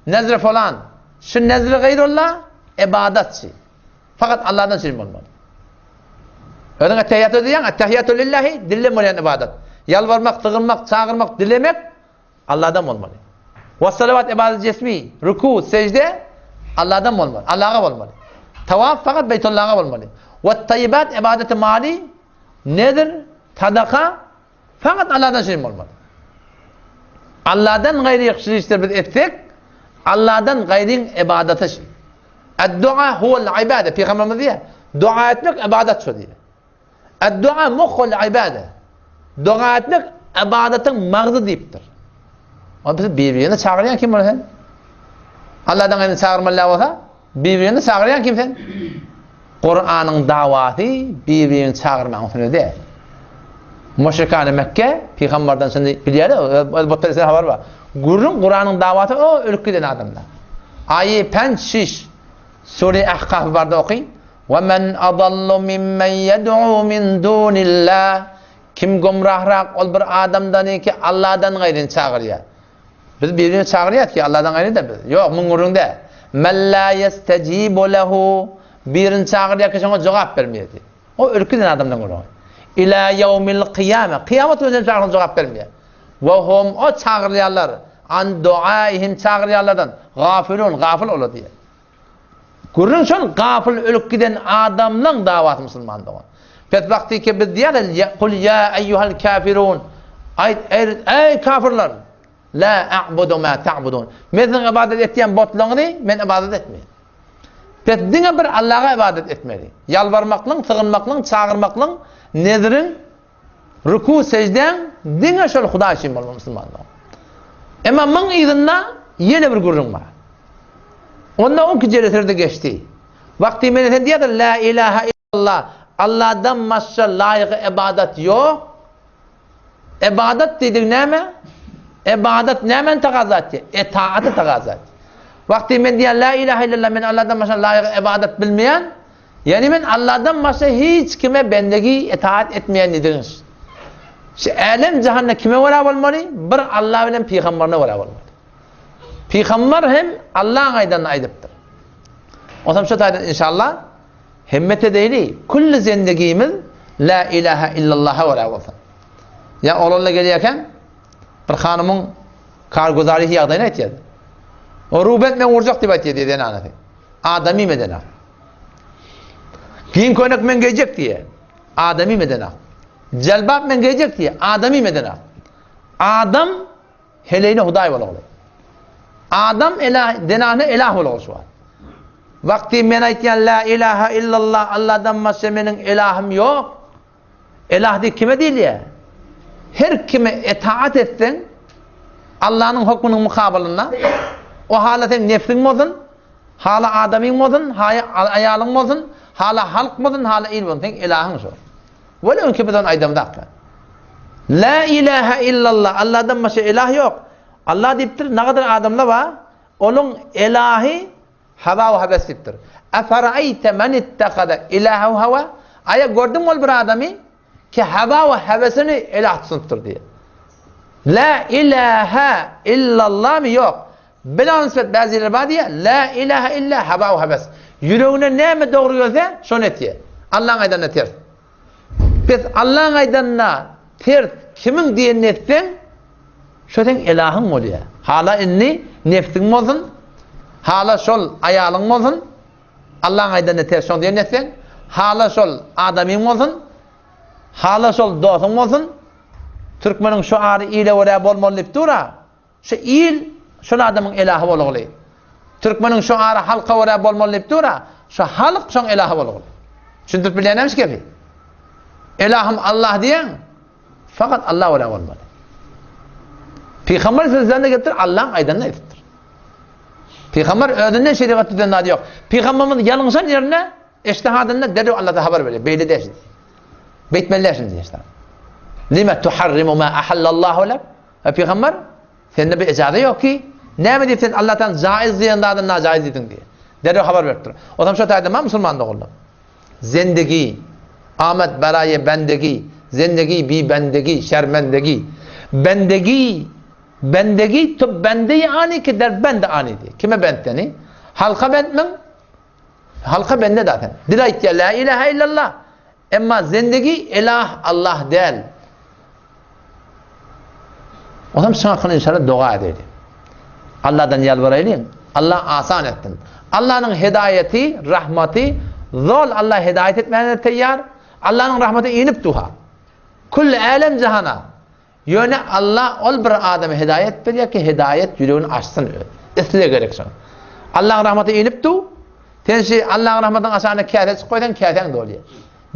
Nezre falan. Şu nezri gaýrullah ibadatçy. Fakat Allahdan şirin bolmaly. Özüň ettehiýat diýýäň, ettehiýatu lillahi dilden bolýan ibadat. Ýalbarmak, sygynmak, çagyrmak, dilemek Allahdan bolmaly. We salawat ibadat jesmi, ruku, sejde Allahdan bolmaly, Allaha bolmaly. Tawaf fakat Beýtullaha bolmaly. We taýyibat ibadeti mali, nezr, sadaka fakat Allahdan şirin bolmaly. Allahdan gaýry ýagşy işler biz etsek, Allahdan gaýryň ibadaty. Ad-dua huwal ibade. Peygamberimiz diýýär, dua etmek ibadat şo diýýär. Ad-dua muhul ibade. Dua etmek ibadatyň magzy diýipdir. O bizi bir-birini çagyrýan kim bol sen? Allahdan gaýry çagyrmaly bolsa, bir-birini çagyrýan kim sen? Kur'anyň dawasy bir-birini çagyrmagyň üstüne däl. Müşrikane Mekke pygamberden şindi bilýär, öz butperestler habar bar. Gürrüň Kur'anyň dawasy o ölüp giden adamda. Aýy penç şiş Sure Ahkaf barda oky. Ve men adallu mimmen yed'u min dunillah. Kim gumrahrak ol bir adamdan ki Allahdan gaýryny çagyrýar. Biz birini çagyrýas ki Allahdan gaýry da biz. Ýok, muň gürrüň däl. Men la yestejibu lehu. Birini çagyrýar ki şoňa jogap bermeýär. O ölüp giden adamdan gürrüň. Ila ýewmil kyýame. Kyýamat gününe çagyrsaň jogap bermeýär. We hum o çagyrýarlar an duaihim çagyrýarlardan gafilun gafyl olar diýýär. Gürrüň şol gafyl ölüp giden adamlaň dawasy musulman dogan. Pes wagty ki biz diýýärler kul ýa eýýuhal kafirun aýt eý kafirler la a'budu ma ta'budun. Men siziň ybadat etýän botlaryňyzy men ybadat etmeýän. Pes diňe bir Allaha ybadat etmeli. Ýalbarmaklyň, sygynmaklyň, çagyrmaklyň, nezriň, ruku, seždäň diňe şol Hudaý üçin bolmaly musulmanlar. Emma muň yzynda ýene bir gürrüň bar. Onda onki jeleserde geçdi. Wagty men sen diýýärler la ilaha illallah. Allahdan başga laýyk ibadat ýok. Ybadat diýdik näme? Ybadat nämäni tagaza etýär? Etaaty tagaza etýär. Wagty men diýen la ilaha illallah men Allahdan başga laýyk ybadat bilmeýän, ýagny men Allahdan başga hiç kime bendegi etaat etmeýän diýdigiň. Şu älem jahanda kime görä bolmaly? Bir Allah bilen pygamberine görä bolmaly. Pygamber hem Allahyň aýdanyny aýdypdyr. Onsoň şu taýdan inşallah Himmet edeýli, külli zendigimiz La ilaha illallaha görä bolsun. Ýa oglanlar gelýärkä bir hanymyň karguzary ýagdaýyny aýtýar. O rubent men urjak diýip aýtýar diýýär zenanasy. Adamym edenak. Giň köýnek men geýjek diýýär. Adamym edenak. Jelbap men geýjek diýýär. Adamym edenak. Adam heleýine Hudaý bolagly. Adam elah, zenana elah bolagly şu wagt. Wagty men aýtýan la ilaha illallah Allahdan başga meniň elahym ýok. Elah diýip kime diýilýär? Her kime etaat etseň, Allanyň hökmüniň mukabylynda, o hala seň nefsiň bolsun, hala adamyň bolsun, haýa aýalyň bolsun, hala halk bolsun, hala il bolsun, seň elahyň şo. Weli öňki biz ony aýdamzakda. La ilaha illallah, Allahdan başga elah ýok. Allah diýipdir, nagadar adamlar bar, onuň elahy Hawa we habes diýipdir. Efereýte men ittehada ilahehu hawa? Aýa gördüňmi ol bir adamy ki hawa we habesini ilah tutunypdyr diýip. La ilaha illallahmy ýok. Bilan nisbet bäzileri bar diýýär. La ilaha illa hawa we habes. Ýüregine näme dogry gelse, şony etýär. Allaň aýdanyna ters. Bes Allaň aýdanyna ters kimiň diýenini etseň, şo seň elahyň bolýar. Hala indi nefsiň bolsun, hala şol aýalyň bolsun, Allaň aýdanyna ters şoň diýenini etseň, hala şol adamyň bolsun, hala şol dosuň bolsun, türkmeniň şu ary ile görä bolmaly diýip dur-a. Şu il şol adamyň elahy bolguly. Türkmeniň şu ary halka görä bolmaly diýip dur-a, şu halk şoň elahy bolguly. Düşündirip bilýänämi şu gepi? Elahym Allah diýen, fakat Allah görä bolmaly. Pygamber sözlerinde gelipdir, Allaň aýdanyny aýdypdyr. Pygamber özünden şerigat düzen zady ýok. Pygamberimiz ýalňyşan ýerinde, eştihadynda derrew Allahdan habar berýär. Beýle däl. Beýtmeli däl şindi diýýär. Lima tuharrimu ma ahallallahu lak? Eý pygamber, sende bir ejaza ýok ki, näme diýip sen Allahdan jaiz diýen zadyny najaiz diýdiň diýip. Derrew habar beripdir. Ozam şo taýda ma musulman doganlar. Zendegi, amat baraýe bendegi, zendegi bi bendegi, şermendegi. Bendegi, bendegi tu bendeyi ani ki der bend ani diýip. Kime bent seni? Halka bentmiň? Halka bende zaten. Dil aýtýar la ilaha illallah. Emma zendegi elah Allah däl. Onam şuň hakyna inşallah doga edeli. Allahdan ýalbaraýlyň. Allah asan etsin. Allahnyň hidaýeti, rahmaty zol Allah hidaýet etmäne taýýar. Allahnyň rahmaty inip duha. Kül älem jahana. Ýöne Allah ol bir adama hidaýet berýär ki, hidaýet ýüregini açsyn öz. Isle gerek şoňa. Allahyň rahmaty inip dur. Sen şi Allahyň rahmatynyň aşagyna käseçik goýsaň, käsäň dolýar.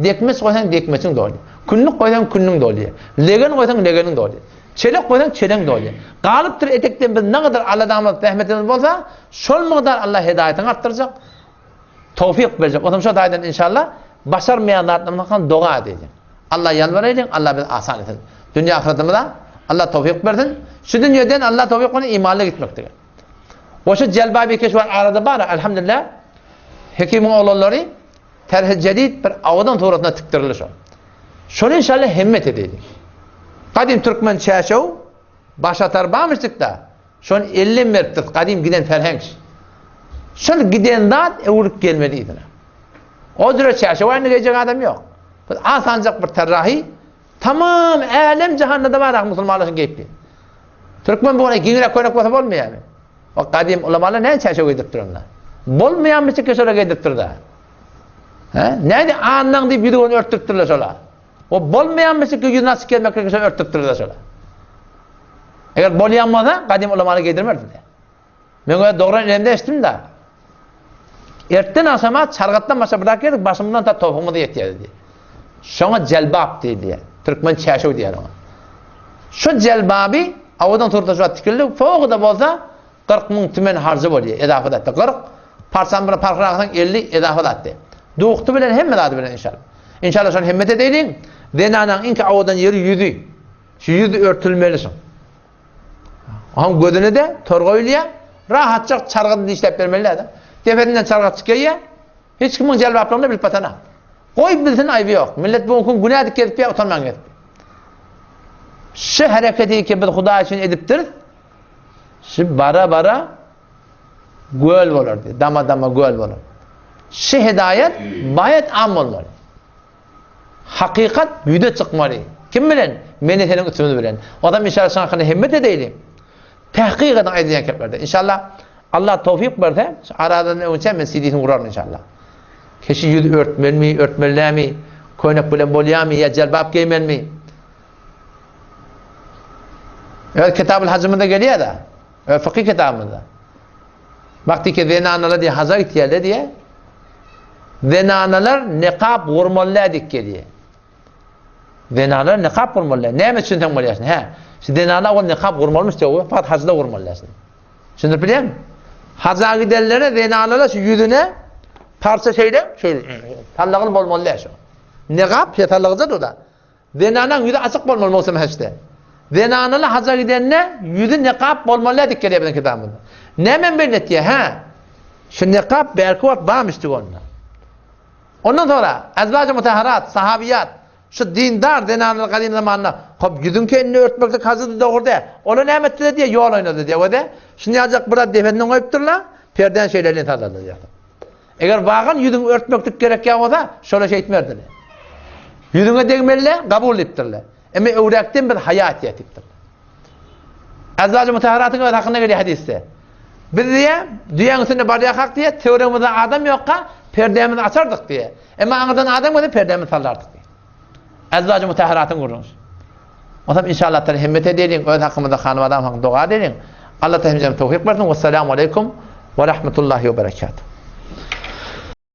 Dekmeç goýsaň, dekmeçiň dolýar. Kündük goýsaň, kündüň dolýar. Legen goýsaň, legeniň dolýar. Çelek goýsaň, çeleň dolýar. Galypdyr etekden biz nägadar aladamyz, zähmetimiz bolsa, şol mukdar Allah hidaýatyňy artdyrjak. Towfyk berjek. Onsoň şo taýdan inşallah başarmaýan zatlarymyz hakynda doga edeliň. Alla ýalbaraýlyň, Alla bizi asan etsin. Dünýe ahyretimize Alla towfyk bersin. Şu dünýeden Alla towfyk bersin imanly gitmeklige. We şu Jelbabi keşi bar arada bar, elhamdülillah. Hekimiň oglanlary terhi jedid bir awadan suratynda tikdirildi şol. Şony inşallah hemmet edeliň. Gadym türkmen çäşew başatar barmyşdyk-da. Şony elden beripdiris, gadym giden ferhenk. Şol giden zat öwrülip gelmeli yzyna. O jüre çäşew aýna geýjek adam ýok. Biz asanjak bir terrahi tamam älem jahanda-da bar ah musulmanlar şuny geýip. Türkmen bu giňräk köýnek bolsa bolmaýarmy? O gadym ulamalar näme çäşew geýdiripdir onda? Bolmaýanmy çeke şola geýdiripdir-de. He? Näde annaň diýip ýüzüni örtdüripdirler şola. O bolmaýanmy çeke ýüzüni açyk gelmeklik şola örtdüripdirler şola. Eger bolýan bolsa, gadym ulamany geýdirmerdi. Men öz dogran enemden eşitdim-de. Ertden agşama çargatdan başga bir zat geldik, başymyzdan ta towhumyza ýetýärdi diýdi. Şoňa jelbap diýilýär. Türkmen çäşew diýýär oňa. Şu jelbaby awadan surta şu tikildi, soňy-da bolsa 40 müň tümen harjy bolýar, edafa zatdy. 40, parçan bir parhyny alsaň 50 edafa zatdy. Duhty bilen hemme zady bilen inşallah. İnşallah şony hemmet edeýliň. Zenanaň iňki awadan ýeri ýüzi. Şu ýüz örtülmeli şuň. Oň gözüne-de tor goýulýar. Rahatjak çargadyny dişläp bermeli däl. Depesinden çargatjyk geýýär. Hiç kimiň jelbaplygyny bilip batana. Goý bilsin aýby ýok. Millet bu gün günä dik gezip ýa utanman gezip. Şu hereketi ki biz Hudaý üçin edipdiris. Şu bara-bara göl bolar diýip, dama-dama göl bolar. Şu hidaýat baýat am bolmaly. Hakykat ýüze çykmaly. Kim bilen? Meni seniň üstümiz bilen. Odam inşallah şuň hakynda hemmet edeýli. Tahkyk ediň aýdylýan geplerde. Inşallah. Allah towfyk berse, şu aradan öňçä men CD-sini guraryn inşallah. Keşi ýüz örtmelimi, örtmeli dälmi, köýnek bilen bolýarmy ýa jelbap geýmelimi? Öz Kitabul Hajymyzda gelýär-de. Öz fykhy kitabymyzda. Wagty ki zenanalar diýe haja gitýärler diýe. Zenanalar nikap gurmaly däl diýip gelýär. Zenanalar nikap gurmaly däl. Näme üçin sen bolýarsyň? Hä. Şu zenana ol nikap gurmalymyş diýip, fakat hajda gurmaly dälsin. Düşündirip bilýärmi? Haja gidenlere zenanalar şu ýüzüne parça şeýle, şeýle sallagyl bolmaly däl şu. Nikap şeýle sallagyja dur-da. Zenanaň ýüzi açyk bolmaly möwsüm hajda. Zenanalar haja gidende ýüzi nikap bolmaly däl diýip gelýär biziň kitabymyzda. Näme belli etýär? Hä. Şu nikap bärki wagt barmyş diýip onda. Ondan soňra Azwaj-y mutahharat, sahabiýat, şu dindar zenanlar gadym zamanda hop ýüzüň kendini örtmeklik hajydy dogry däl. Olar näme etdiler diýýär, ýol oýnady diýýär. Wede, şuny ýaljak biraz depesinden goýupdyrlar, perdäni şeýle elin salladylar diýýär. Eger wagan ýüzüňi örtmeklik gerek ýa bolsa, şolar şeýtmerdiler. Ýüzüňe degmeli, kabul diýipdirler. Emma öwräkden biz haýa etýär diýipdirler. Azwaj-y mutahharatyň özi hakynda gelýär hadysda. Biz diýýär, düýäň üstünde barýarkak diýýär, töweregimizde adam ýokka perdämizi açardyk diýýär. Emma aňyrdan adam gelse perdämizi sallardyk diýýär. Azwaj-y mutahharatyň gürrüňi. Onsoň inşallah taala himmet edeliň, öz hakymyzda hanybadam hakynda doga edeliň. Allah taala hemmämize towfyk bersin. Wessalamu aleýkum we rahmetullahi we berekatuh.